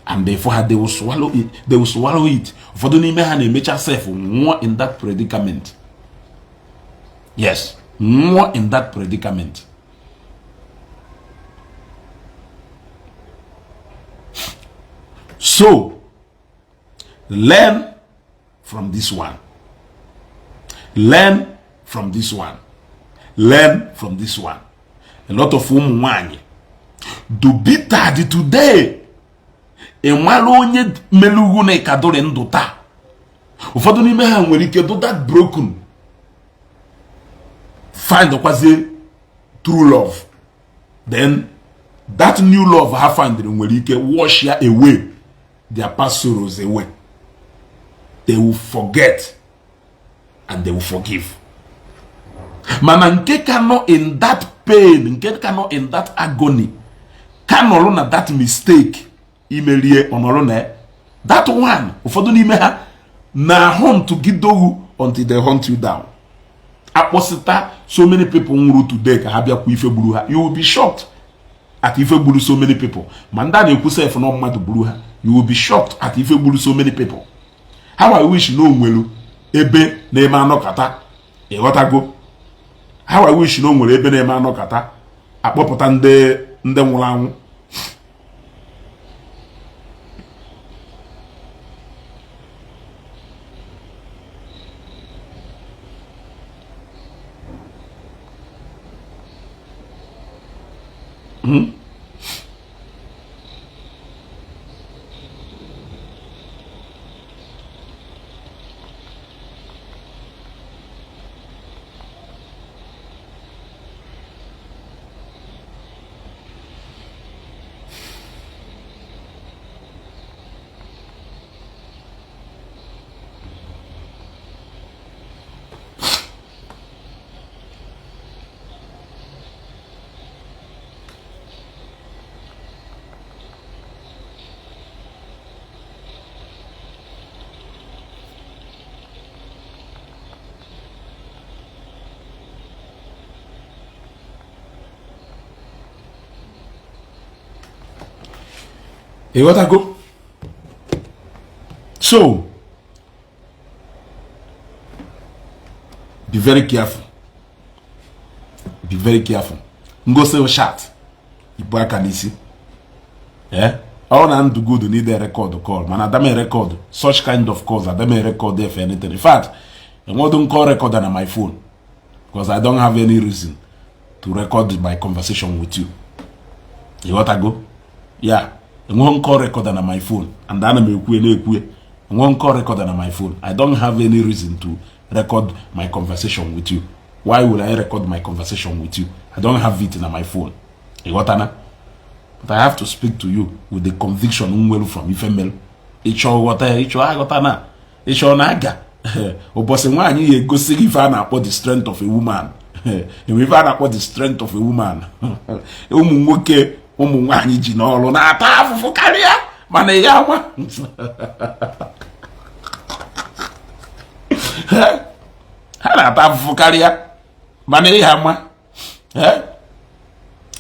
and therefore they will swallow it. They will swallow it. Ụfọdụ n'ime ha na-emecha self nwụọ in that predicament. Yes, nwụọ in that predicament. So learn from this one. Learn from this one. Learn from this one. A lot of ụmụ nwanyị do bitter today. Ị mara onye melugwu na ịkadori ndụ taa. Ụfọdụ n'ime ha nwere ike do that broken, find kwazie true love, then that new love ha find nwere ike wash ya away their past sorrows away. They will forget and they will forgive. Mana nke ka nọ in that pain, nke ka nọ in that agony, ka nọrọ na that mistake imerie ọnọrọ na that one, ụfọdụ n'ime ha na hunt gidowu until they hunt you down. Akpọsịta so many people nwụrụ today ka ha bịakwa ife gburu ha. You will be shocked at ife gburu so many people. Ma ndị a na-ekwu sef na mmadụ gburu ha, you will be shocked at ife gburu so many people. How I wish na onwelu ebe na-eme anọkata, ịghọtago? How I wish na o nwere ebe na-eme anọkata akpọpụta ndị nwụrụ anwụ. Ịghọtago? So be very careful. Be very careful. Ngosi chat ibu aka n'isi. Ọ na ndụ good need a record call, mana ada m record such kind of calls. Ada m record if anything. In fact, enwedo call recorder na my phone because I don't have any reason to record my conversation with you. Ịghọtago ya? Enweghị call recorder na my phone and ana m ekwue na-ekwue. Enweghị call recorder na my phone. I don't have any reason to record my conversation with you. Why would I record my conversation with you? I don't have it na my phone. Ịghọtana? But I have to speak to you with the conviction m nwere from ife mere. Ịchọ ghọta ya, ịchọ aghọta na ịchọ na aga. Ụbọchị nwaanyị ya egosi gị ife a na-akpọ the strength of a woman. Enwe ife a na-akpọ the strength of a woman. Ụmụ nwoke, ụmụ nwaanyị ji n'ọrụ na-ata afụfụ karịa, mana ya ama ha na-ata afụfụ karịa, mana ihe ama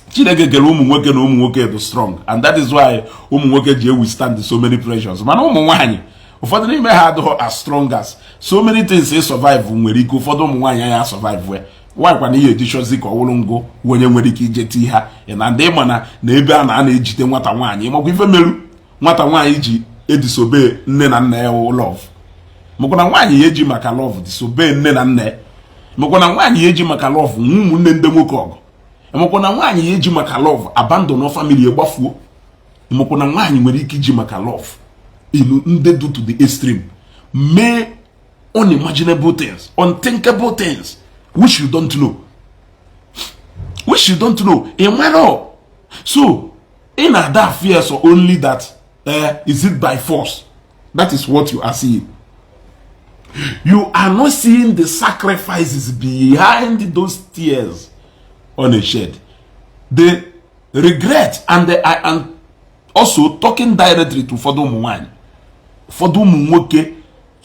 Chineke kere ụmụ nwoke na ụmụ nwoke dị strong, and that is why ụmụ nwoke ji withstand so many pressures. Mana ụmụ nwaanyị, ụfọdụ n'ime ha adịghị as strong as so many things e survive. Nwere ike ụfọdụ ụmụ nwaanyị ya survive wee nwaanyị na ihe eji ka ọ wụrụ ngụ onye nwere ike ije ti ha na ndị ịma na ebe a na na-ejide nwata nwaanyị. Makwa ife meru nwata nwaanyị ji edisobe nne na nna ya love, makwa na nwaanyị ya eji maka love disobe nne na nna ya, makwa na nwaanyị ya eji maka love ụmụnne ndị nwoke ọgụ, makwa na nwaanyị ya eji maka love abandon family gbafuo, makwa na nwaanyị nwere ike iji maka love ilu ndị do to the extreme, mee unimaginable things, unthinkable things which you don't know, which you don't know. Ị mara. So ị na-ada fear, so only that is it by force. That is what you are seeing. You are not seeing the sacrifices behind those tears on a shed, the regret and the, I am also talking directly to ụfọdụ ụmụ nwanyị. Ụfọdụ ụmụ nwoke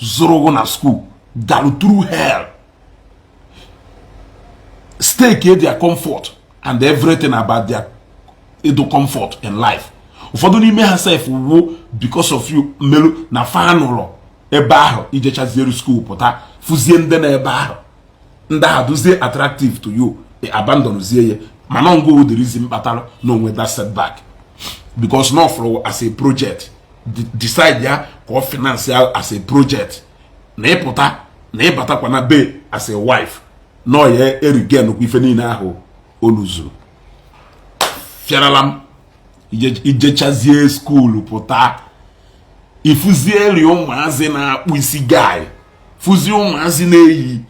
zụrụ na school garu through hell, stake their comfort and everything about their edo comfort in life. Ụfọdụ n'ime ha sef wo because of you mmerụ na fanụlọ ebe ahụ ijechaziere school pụta, fụzie ndị na ebe ahụ, ndị ahụ duzie attractive to you, abandonzie ya. Mana ngwa the reason kpatara na onwe that setback, because not for as a project decide ya ka ọ finance ya as a project na ịpụta na ịbatakwa na be as a wife na ya erigen kwa ife niile ahụ o luzuru fiarala m. Ijechazie school pụta, ifuzieri ụmụazị na-akpụ isi guy, fụzie ụmụazị na-eyi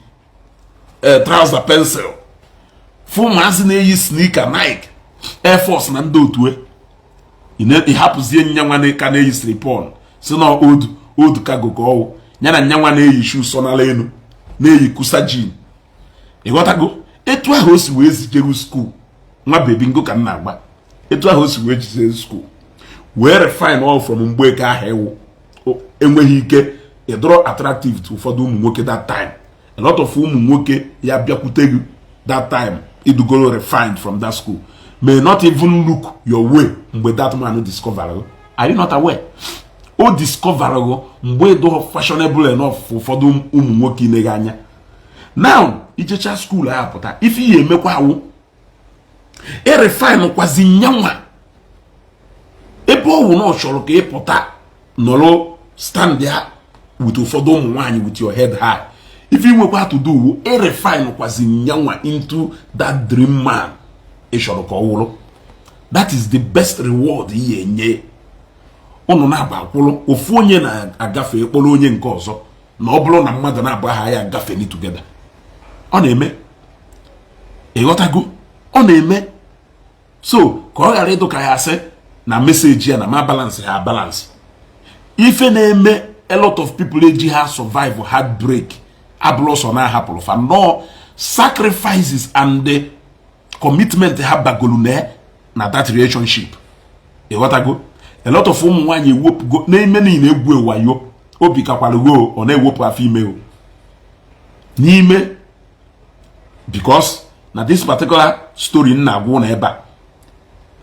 trouser pencil, fụ ụmụazị na-eyi sneaker Nike Air Force na ndị otu ịhapụzie nyanwa ka na-eyi slip-on, si na old old cargo ka ọwụ ya na nyanwa na-eyi shoe sọ n'ala elu, na-eyi kusa jean. Ịghọtago etu ahụ o si wee zijeru school? Nwa baby ngo ka m na-agba. Etu ahụ o si wee jizie school wee refine all from mgbeke ahụ ewu enweghị ike ịdọrọ attractive to ụfọdụ ụmụ nwoke that time. A lot of ụmụ nwoke ya bịakwute gị that time idugoro refined from that school may not even look your way mgbe that man discover. Are you not aware o discover gị mgbe ịdụ fashionable enough for ụfọdụ ụmụ nwoke ineghe anya? Now ijecha school ahụ pụta, ife ihe emekwa awụ erefine kwazi nyanwa ebe ọ wụ na ọ chọrọ ka ị pụta nọrọ stand ya with ụfọdụ ụmụ nwaanyị with your head high. Ife inwekwa to do wu erefine kwazi nyanwa into that dream man ị chọrọ ka ọ wụrụ. That is the best reward ihe enye ụnụ na-agba akwụrụ. Ofu onye na-agafe kpọrọ onye nke ọzọ, na ọ bụrụ na mmadụ na-abụ aha ya agafe together, ọ na-eme. Ịghọtago? Ọ na-eme. So ka ọ ghara ịdụ ka ya asị na message ya na ma balance ha balance. Ife na-eme a lot of people eji ha survive heartbreak abụrụ ọsọ na-ahapụrụ fa no sacrifices and the commitment ha bagolu na that relationship. Ịghọtago? A lot of ụmụ nwaanyị ewepụgo n'ime niile egwu ewayo obi kakwara go ọ na-ewepụ afọ ime o n'ime, because na this particular story m na-agwụ na ebe a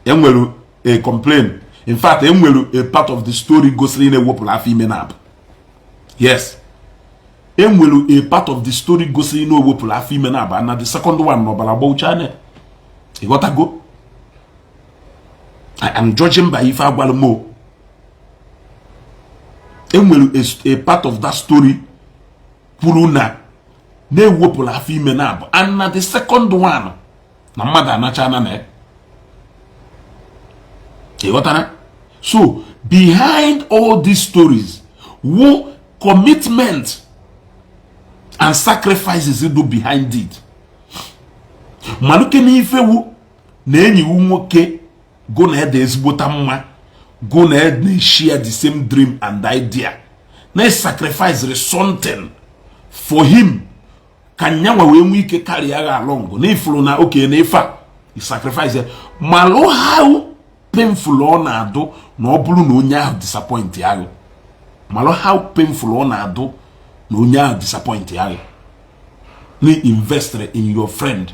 enwere a complain. In fact, enwere a part of the story gosiri na-ewepụrụ afọ ime na abụ. Yes, enwere a part of the story gosiri na owepụrụ afọ ime na abụ na the second one na ọbara gbaucha. Ịghọtago? I am judging by ife agwara m o. Enwere a part of that story kwuru na na-ewepụrụ afọ ime na abụ, and na the second one na mmadụ anachana na ya. Ịghọtara? So behind all these stories wu commitment and sacrifices do behind it. Maluke n'ife wu na enyiwu nwoke go na ede ezigbota mma, go na ede share the same dream and idea, na sacrifice something for him ka nyanwa wee nwee ike carry agha along na ifuru na oke na ife a sacrifice ya. Malụ how painful ọ na-adụ na ọ bụrụ na onye ahụ disappoint ahụ. Malụ how painful ọ na-adụ na onye ahụ disappoint ahụ, na invest in your friend,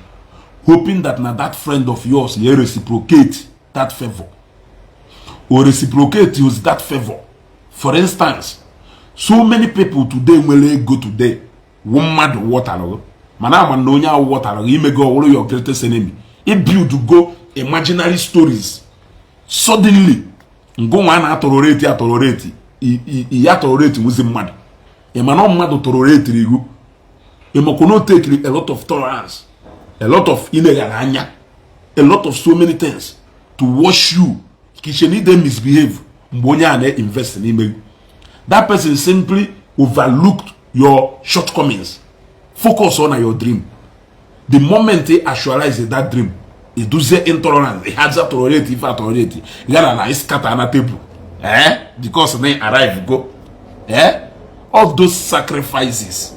hoping that na that friend of yours ya reciprocate that favor or reciprocate use that favor. For instance, so many people today nwere ego today wụ mmadụ wọtara, mana ama na onye ahụ wọtara imego ọwụrụ your greatest enemy. I build go imaginary stories. Suddenly ngụnwa na atọrọreti atọrọreti ya tọrọreti nwụzi mmadụ. Ịma na mmadụ tọrọretiri iwu, ịmakwa na o tekiri a lot of tolerance, a lot of ileghara anya, a lot of so many things to wash you ka iche na ide misbehave. Mgbe onye a na-invest n'ime gị, that person simply overlooked your shortcomings, focus on your dream. The moment he actualize that dream, eduzie intolerance, haza tolerate ife atolerate gara na scatter na table, because na arrive go all those sacrifices,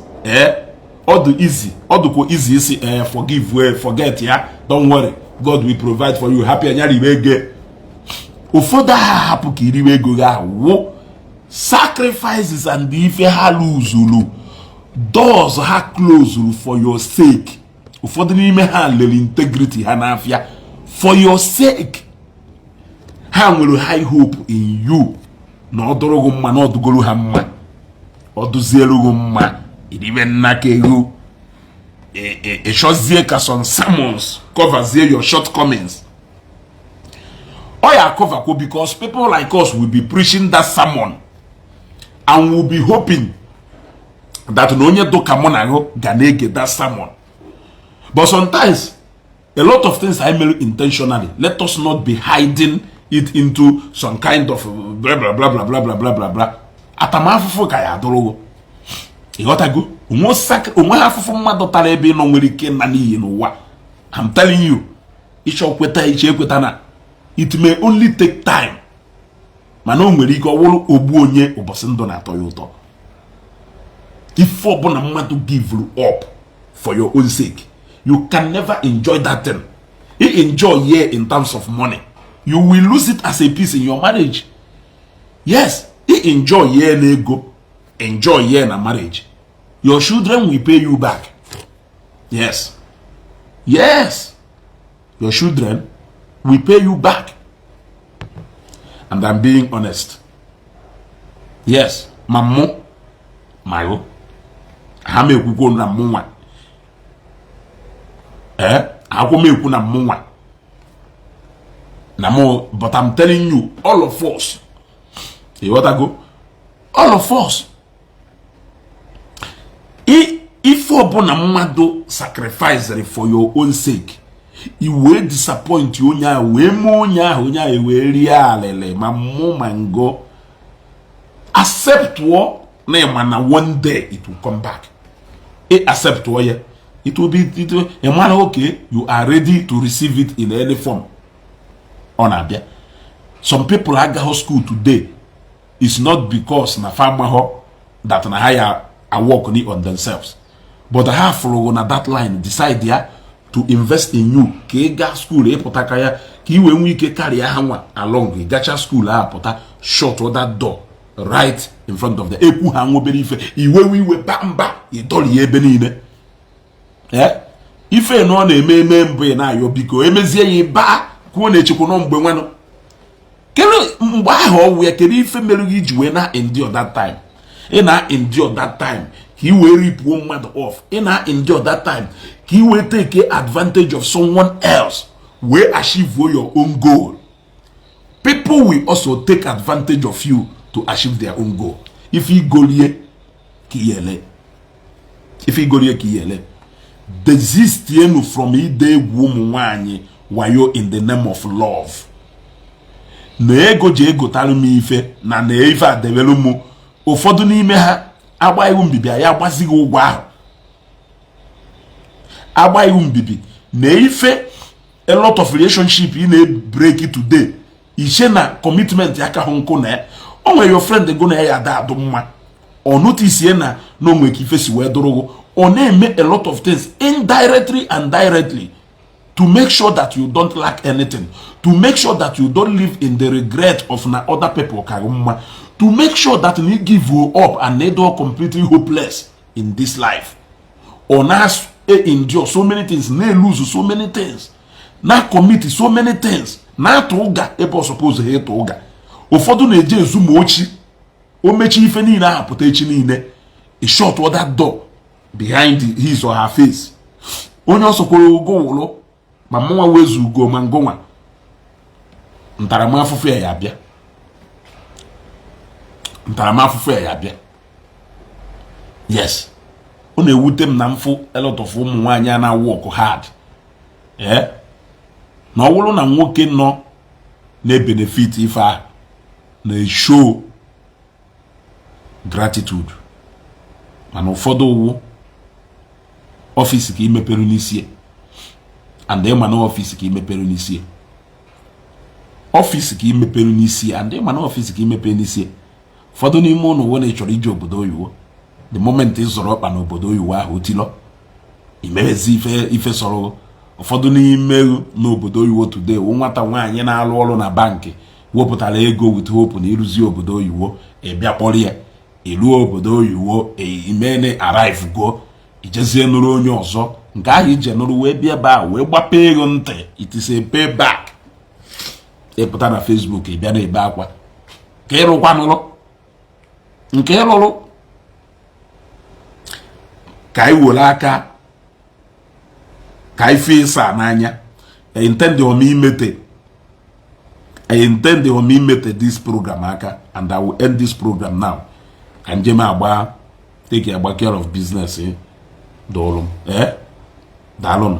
all the easy, all the easy isi forgive well, forget ya, don't worry, God will provide for you. Happy anya ribe ego. Ụfọdụ agha hapụ ka iriwe ego gị ahụ wụ sacrifices and ife ha luzuru, doors ha closed for your sake. Ụfọdụ n'ime ha lere integrity ha n'afịa for your sake. Ha nwere high hope in you na ọ dụrụ gị mma, na ọ dụgoro ha mma, ọ dụzielu gị mma, iribe nnaka ego, ịchọzie ka some sermons coverzie your shortcomings. Ọ ya cover because people like us will be preaching that sermon and will be hoping that na onye dụka mụ na gụ ga na-ege that sermon. But sometimes a lot of things I made intentionally, let us not be hiding it into some kind of blah blah blah blah blah blah blah blah blah. Atamafụfụ ka ya adụrụgo. Ịghọtago? Onwe ha afụfụ mmadụ tara ebe ị nọ nwere ike na n'iyi n'ụwa. I'm telling you, ịchọ kweta, iche ekweta na it may only take time, mana o nwere ike ọ wụrụ ogbu onye ụbọchị ndụ na-atọ ya ụtọ. Ife ọbụla mmadụ give up for your own sake, you can never enjoy that thing. You enjoy here in terms of money, you will lose it as a peace in your marriage. Yes, you enjoy here na ego, enjoy here na marriage, your children will pay you back. Yes, your children will pay you back, and I'm being honest. Yes, ma mụ ma gụ ha m ekwukwo na mụ nwa akwụ m ekwu na mụ nwa na mụ, but I'm telling you, all of us. Ịghọtago? All of us. Ife ọbụla mmadụ sacrifice for your own sake, i wee disappoint onye ahụ, wee mee onye ahụ, onye ahụ wee rie alịlị, ma mụ ma ngo accept na ịma na one day it will come back. I accept ya, it will be it will, ị mara, okay, you are ready to receive it in any form ọ na-abịa. Some people agaghị school today is not because na fa amaghọ that na ha ya work on themselves, but ha fụrụ na that line, decide ya to invest in you ka ị gaa school, ịpụta ka ya ka ị wee nwee ike karịa ha nwa along. Ị gacha school ahụ, pụta, shut that door right in front of the ekwu ha nwobere ife iwewe iwe ba mba, ịdọrie ebe niile. Ife na ọ na-eme eme mbụ, ị na-ayọ biko emezie ya, ịba kwuo na echekwa nọ mgbe nwanụ. Kedu mgbe ahụ ọwụ ya? Kedu ife mere gị iji wee na endure that time? Ị na endure that time ka ị wee ripuo mmadụ off. Ị na endure that time ka ị wee take advantage of someone else, wee achieve your own goal. People will also take advantage of you to achieve their own goal. Ife igolie ka iyele, ife igolie ka iyele. Desistienu from ide egwu ụmụ nwanyị wayo in the name of love. Na ego ji egotara m ife na ife adebelu m. Ụfọdụ n'ime ha agba iwu mbibi, ya agbazighị ụgwọ ahụ, agba iwu mbibi na ife. A lot of relationship ị na-break today, iche na commitment aka hụ nkụ na ya. O nwere your friend go na ya ada adụ mma, ọ notice na onwe ka ife si wee dụrụgụ. Ọ na-eme a lot of things indirectly and directly to make sure that you don't lack anything, to make sure that you don't live in the regret of na other people ka mma, to make sure that you give you up and they don't completely hopeless in this life. Ọ na endure so many things, na-lose so many things, na commit so many things, na-atụ ụga ebe ọ suppose ha ịtụ ụga. Ụfọdụ na-eje ezu ma ochi o mechie ife niile ahụ pụta echi niile, e shut that door behind his or her face. Onye ọ sọkwara ogo wụrụ ma mụnwa wezu ugo ma ngụnwa, ntaramahụhụ ya ya abịa, ntaramahụhụ ya ya abịa. Yes, ọ na-ewute m na mfụ a lot of ụmụ nwaanyị a na-work hard, ee, na ọ bụrụ na nwoke nọ na-ebenefit ife ahụ na-eshow gratitude. Mana ụfọdụ ụwụ office ka imepere n'isi, and ịma na office ka imepere n'isi, office ka imepere n'isi, and ịma na office ka imepere n'isi. Ụfọdụ n'ime ụlọ uwe na ị chọrọ ije obodo oyibo, the moment ị zọrọ ọkpa n'obodo oyibo ahụ, otilọ imewezi ife ife sọrọ. Ụfọdụ n'ime n'obodo oyibo today wụ nwata nwaanyị na-alụ ọrụ na bankị wepụtara ego with hope na ịrụzi obodo oyibo, ịbịa kpọrọ ya iruo obodo oyibo, imene arrive go, ijezie nụrụ onye ọzọ. Nke ahụ ije nụrụ wee bịa ebe a wee gbapee ego ntị. It is a payback. Ịpụta na Facebook, ị bịa na-ebe akwa ka ịrụkwa nụrụ nke ịrụrụ. Ka anyị were aka ka anyị fee ịsa n'anya. I intend om imete this program aka, and I will end this program now ka njem agba take agba care of business. Dụrụ m, eh, daalụnụ.